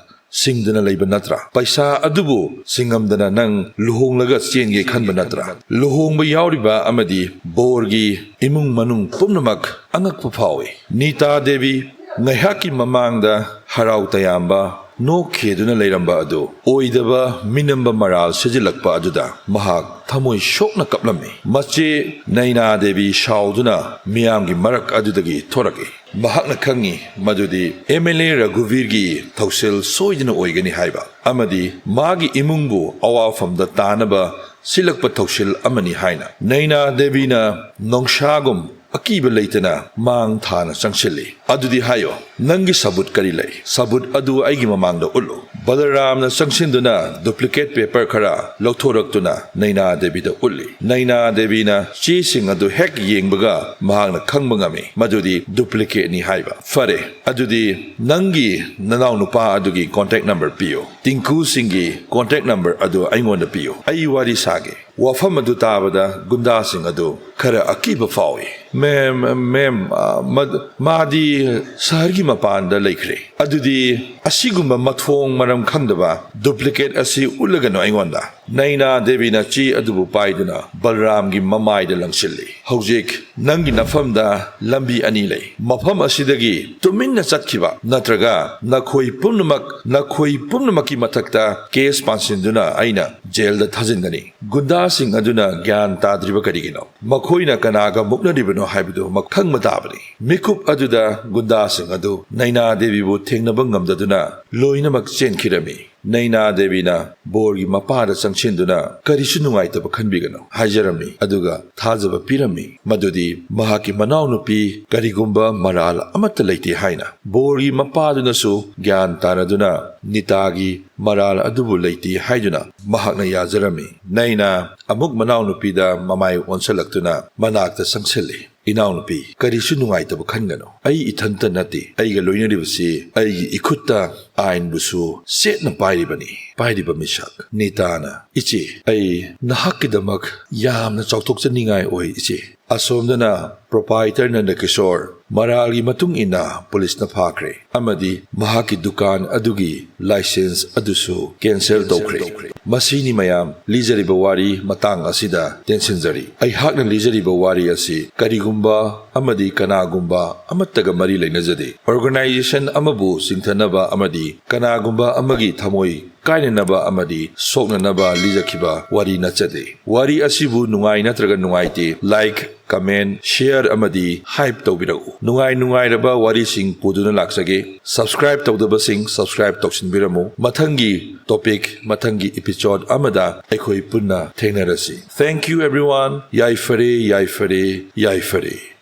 ꯁꯤꯡꯗꯅ ꯂꯩꯕ ꯅꯠꯇ꯭ꯔꯥ? ꯄꯩꯁꯥ ꯑꯗꯨꯕꯨ ꯁꯤꯡꯉꯝꯗꯅ ꯅꯪ ꯂꯨꯍꯣꯡꯂꯒ ꯆꯦꯟꯒꯦ ꯈꯟꯕ ꯅꯠꯇ꯭ꯔꯥ?" ꯂꯨꯍꯣꯡꯕ ꯌꯥꯎꯔꯤꯕ ꯑꯃꯗꯤ ꯕꯣꯔꯒꯤ ꯏꯃꯨꯡ ꯃꯅꯨꯡ ꯄꯨꯝꯅꯃꯛ ꯑꯉꯛꯄ ꯐꯥꯎꯏ꯫ ꯅꯤꯇꯥ ꯗꯦꯕꯤ ꯉꯥꯏꯍꯥꯛꯀꯤ ꯃꯃꯥꯡꯗ ꯍꯔꯥꯎ ꯇꯌꯥꯝꯕ, ꯅꯣꯛꯈꯦꯗꯨꯅ ꯂꯩꯔꯝꯕ ꯑꯗꯨ ꯑꯣꯏꯗꯕ ꯃꯤꯅꯝꯕ ꯃꯔꯥꯜ ꯁꯤꯖꯤꯜꯂꯛꯄ ꯑꯗꯨꯗ ꯃꯍꯥꯛ ꯊꯃꯣꯏ ꯁꯣꯛꯅ ꯀꯞꯂꯝꯃꯤ꯫ ꯃꯆꯦ ꯅꯩꯅꯥ ꯗꯦꯕꯤ ꯁꯥꯎꯗꯨꯅ ꯃꯤꯌꯥꯝꯒꯤ ꯃꯔꯛ ꯑꯗꯨꯗꯒꯤ ꯊꯣꯔꯛꯏ꯫ ꯃꯍꯥꯛꯅ ꯈꯪꯏ ꯃꯗꯨꯗꯤ MLA ꯔꯘꯨꯕꯤꯔꯒꯤ ꯊꯧꯁꯤꯜ ꯁꯣꯏꯗꯅ ꯑꯣꯏꯒꯅꯤ ꯍꯥꯏꯕ ꯑꯃꯗꯤ ꯃꯥꯒꯤ ꯏꯃꯨꯡꯕꯨ ꯑꯋꯥꯐꯝꯗ ꯇꯥꯅꯕ ꯁꯤꯜꯂꯛꯄ ꯊꯧꯁꯤꯜ ꯑꯃꯅꯤ ꯍꯥꯏꯅ꯫ ꯅꯩꯅꯥ ꯗꯦꯕꯤꯅ ꯅꯣꯡꯁꯥꯒꯨꯝ ꯑꯀꯤꯕ ꯂꯩꯇꯅ ꯃꯥꯡ ꯊꯥꯅ ꯆꯪꯁꯤꯜꯂꯤ꯫ "ꯑꯗꯨꯗꯤ ꯍꯥꯏꯌꯣ, ꯅꯪꯒꯤ ꯁꯕꯨꯠ ꯀꯔꯤ ꯂꯩ? ꯁꯕꯨꯠ ꯑꯗꯨ ꯑꯩꯒꯤ ꯃꯃꯥꯡꯗ ꯎꯠꯂꯨ꯫" ꯕꯂꯔꯥꯝꯅ ꯆꯪꯁꯤꯟꯗꯨꯅ duplicate paper ꯈꯔ ꯂꯧꯊꯣꯔꯛꯇꯨꯅ ꯅꯩꯅꯥ ꯗꯦꯕꯤꯗ ꯎꯠꯂꯤ꯫ ꯅꯩꯅꯥ ꯗꯦꯕꯤꯅ ꯆꯦꯁꯤꯡ ꯑꯗꯨ ꯍꯦꯛ ꯌꯦꯡꯕꯒ ꯃꯍꯥꯛꯅ ꯈꯪꯕ ꯉꯝꯃꯤ ꯃꯗꯨꯗꯤ duplicateꯅꯤ ꯍꯥꯏꯕ꯫ "ꯐꯔꯦ, ꯑꯗꯨꯗꯤ ꯅꯪꯒꯤ ꯅꯅꯥꯎ ꯅꯨꯄꯥ ꯑꯗꯨꯒꯤ contact number ꯄꯤꯌꯨ꯫ ꯇꯤꯡꯀꯨ ꯁꯤꯡꯒꯤ contact number ꯑꯗꯨ ꯑꯩꯉꯣꯟꯗ ꯄꯤꯌꯨ꯫ ꯑꯩ ꯋꯥꯔꯤ ꯁꯥꯒꯦ꯫" ꯋꯥꯐꯝ ꯑꯗꯨ ꯇꯥꯕꯗ ꯒꯨꯟꯗꯥꯁꯤꯡ ꯑꯗꯨ ꯈꯔ ꯑꯀꯤꯕ ꯐꯥꯎꯏ꯫ "ꯃꯦꯝ, ꯃꯦꯝ, ꯑ, ꯃ-, ꯃꯥꯗꯤ ꯁꯍꯔꯒꯤ ꯃꯄꯥꯟꯗ ꯂꯩꯈ꯭ꯔꯦ꯫" "ꯑꯗꯨꯗꯤ ꯑꯁꯤꯒꯨꯝꯕ ꯃꯊꯣꯡ ꯃꯔꯝ ꯈꯪꯗꯕ duplicate ꯑꯁꯤ ꯎꯠꯂꯒꯅꯨ ꯑꯩꯉꯣꯟꯗ꯫" ꯅꯩꯅꯥ ꯗꯦꯕꯤꯅ ꯆꯦ ꯑꯗꯨꯕꯨ ꯄꯥꯏꯗꯨꯅ ꯕꯜꯔꯥꯝꯒꯤ ꯃꯃꯥꯏꯗ ꯂꯪꯁꯤꯜꯂꯤ꯫ "ꯍꯧꯖꯤꯛ ꯅꯪꯒꯤ ꯅꯐꯝꯗ ꯂꯝꯕꯤ ꯑꯅꯤ ꯂꯩ꯫ ꯃꯐꯝ ꯑꯁꯤꯗꯒꯤ ꯇꯨꯃꯤꯟꯅ ꯆꯠꯈꯤꯕ ꯅꯠꯇ꯭ꯔꯒ ꯅꯈꯣꯏ ꯄꯨꯝꯅꯃꯛ, ꯅꯈꯣꯏ ꯄꯨꯝꯅꯃꯛꯀꯤ ꯃꯊꯛꯇ case ꯄꯥꯟꯁꯤꯟꯗꯨꯅ ꯑꯩꯅ ꯖꯦꯜꯗ ꯊꯥꯖꯤꯟꯒꯅꯤ꯫" ꯒꯨꯟꯗꯥꯁꯤꯡ ꯑꯗꯨꯅ ꯒ꯭ꯌꯥꯟ ꯇꯥꯗ꯭ꯔꯤꯕ ꯀꯔꯤꯒꯤꯅꯣ? ꯃꯈꯣꯏꯅ ꯀꯅꯥꯒ ꯃꯨꯛꯅꯔꯤꯕꯅꯣ ꯍꯥꯏꯕꯗꯨ ꯃ-, ꯈꯪꯕ ꯇꯥꯕꯅꯤ꯫ ꯃꯤꯀꯨꯞ ꯑꯗꯨꯗ ꯒꯨꯟꯗꯥꯁꯤꯡ ꯑꯗꯨ ꯅꯩꯅꯥ ꯗꯦꯕꯤꯕꯨ ꯊꯦꯡꯅꯕ ꯉꯝꯗꯗꯨꯅ ꯂꯣꯏꯅꯃꯛ ꯆꯦꯟꯈꯤꯔꯝꯃꯤ꯫ ꯅꯩꯅꯥ ꯗꯦꯕꯤꯅ ꯕꯣꯔꯒꯤ ꯃꯄꯥꯗ ꯆꯪꯁꯤꯟꯗꯨꯅ ꯀꯔꯤꯁꯨ ꯅꯨꯡꯉꯥꯏꯇꯕ ꯈꯟꯕꯤꯒꯅꯨ ꯍꯥꯏꯖꯔꯝꯃꯤ, ꯑꯗꯨꯒ ꯊꯥꯖꯕ ꯄꯤꯔꯝꯃꯤ ꯃꯗꯨꯗꯤ ꯃꯍꯥꯛꯀꯤ ꯃꯅꯥꯎꯅꯨꯄꯤ ꯀꯔꯤꯒꯨꯝꯕ ꯃꯔꯥꯜ ꯑꯃꯠꯇ ꯂꯩꯇꯦ ꯍꯥꯏꯅ꯫ ꯕꯣꯔꯒꯤ ꯃꯄꯥꯗꯨꯅꯁꯨ ꯒ꯭ꯌꯥꯟ ꯇꯥꯔꯗꯨꯅ ꯅꯤꯇꯥꯒꯤ ꯃꯔꯥꯜ ꯑꯗꯨꯕꯨ ꯂꯩꯇꯦ ꯍꯥꯏꯗꯨꯅ ꯃꯍꯥꯛꯅ ꯌꯥꯖꯔꯝꯃꯤ꯫ ꯅꯩꯅꯥ ꯑꯃꯨꯛ ꯃꯅꯥꯎꯅꯨꯄꯤꯗ ꯃꯃꯥꯏ ꯑꯣꯟꯁꯤꯜꯂꯛꯇꯨꯅ ꯃꯅꯥꯛꯇ ꯆꯪꯁꯤꯜꯂꯤ꯫ "ꯏꯅꯥꯎꯅꯨꯄꯤ, ꯀꯔꯤꯁꯨ ꯅꯨꯡꯉꯥꯏꯇꯕ ꯈꯟꯒꯅꯨ꯫ ꯑꯩ ꯏꯊꯟꯇ ꯅꯠꯇꯦ, ꯑꯩꯒ ꯂꯣꯏꯅꯔꯤꯕꯁꯤ ꯑꯩꯒꯤ ꯏꯈꯨꯠꯇ ꯑꯥꯏꯟꯕꯨꯁꯨ ꯆꯦꯠꯅ ꯄꯥꯏꯔꯤꯕꯅꯤ, ꯄꯥꯏꯔꯤꯕ ꯃꯤꯁꯛ ꯅꯤꯇꯥꯅ꯫ ꯏꯆꯦ, ꯑꯩ ꯅꯍꯥꯛꯀꯤꯗꯃꯛ ꯌꯥꯝꯅ ꯆꯥꯎꯊꯣꯛꯆꯅꯤꯡꯉꯥꯏ ꯑꯣꯏ, ꯏꯆꯦ꯫" ꯑꯁꯣꯝꯗꯅ ꯄ꯭ꯔꯣꯄꯥꯏꯇꯔ ꯅꯟꯗꯀꯤꯁꯣꯔ ꯃꯔꯥꯜꯒꯤ ꯃꯇꯨꯡ ꯏꯟꯅ ꯄꯨꯂꯤꯁꯅ ꯐꯥꯈ꯭ꯔꯦ ꯑꯃꯗꯤ ꯃꯍꯥꯛꯀꯤ ꯗꯨꯀꯥꯟ ꯑꯗꯨꯒꯤ ꯂꯥꯏꯁꯦꯟꯁ ꯑꯗꯨꯁꯨ ꯀꯦꯟꯁꯦꯜ ꯇꯧꯈ꯭ꯔꯦ꯫ ꯃꯁꯤꯅꯤ ꯃꯌꯥꯝ, ꯂꯤꯖꯔꯤꯕ ꯋꯥꯔꯤ ꯃꯇꯥꯡ ꯑꯁꯤꯗ ꯇꯦꯟꯁꯤꯟꯖꯔꯤ꯫ ꯑꯩꯍꯥꯛꯅ ꯂꯤꯖꯔꯤꯕ ꯋꯥꯔꯤ ꯑꯁꯤ ꯀꯔꯤꯒꯨꯝꯕ ꯑꯃꯗꯤ ꯀꯅꯥꯒꯨꯝꯕ ꯑꯃꯠꯇꯒ ꯃꯔꯤ ꯂꯩꯅꯖꯗꯦ꯫ ꯑꯣꯔꯒꯅꯥꯏꯖꯦꯁꯟ ꯑꯃꯕꯨ ꯆꯤꯡꯊꯅꯕ ꯑꯃꯗꯤ ꯀꯅꯥꯒꯨꯝꯕ ꯑꯃꯒꯤ ꯊꯃꯣꯏ ꯀꯥꯏꯅꯅꯕ ꯑꯃꯗꯤ ꯁꯣꯛꯅꯅꯕ ꯂꯤꯖꯈꯤꯕ ꯋꯥꯔꯤ ꯅꯠꯆꯗꯦ꯫ ꯋꯥꯔꯤ ꯑꯁꯤꯕꯨ ꯅꯨꯡꯉꯥꯏ ꯅꯠꯇ꯭ꯔꯒ ꯅꯨꯡꯉꯥꯏꯇꯦ, ꯂꯥꯏꯛ, ꯀꯃꯦꯟ, ꯁꯤꯌꯔ ꯑꯃꯗꯤ ꯍꯥꯏꯞ ꯇꯧꯕꯤꯔꯛꯎ꯫ ꯅꯨꯡꯉꯥꯏ ꯅꯨꯡꯉꯥꯏꯔꯕ ꯋꯥꯔꯤꯁꯤꯡ ꯄꯨꯗꯨꯅ ꯂꯥꯛꯆꯒꯦ꯫ ꯁꯕꯁꯀ꯭ꯔꯥꯏꯕ ꯇꯧꯗꯕꯁꯤꯡ ꯁꯕꯁꯀ꯭ꯔꯥꯏꯕ ꯇꯧꯁꯤꯟꯕꯤꯔꯝꯃꯨ꯫ ꯃꯊꯪꯒꯤ ꯇꯣꯄꯤꯛ, ꯃꯊꯪꯒꯤ ꯏꯄꯤꯁꯣꯗ ꯑꯃꯗ ꯑꯩꯈꯣꯏ ꯄꯨꯟꯅ ꯊꯦꯡꯅꯔꯁꯤ꯫ Thank you everyone. ꯌꯥꯏꯐꯔꯦ, ꯌꯥꯏꯐꯔꯦ, ꯌꯥꯏꯐꯔꯦ꯫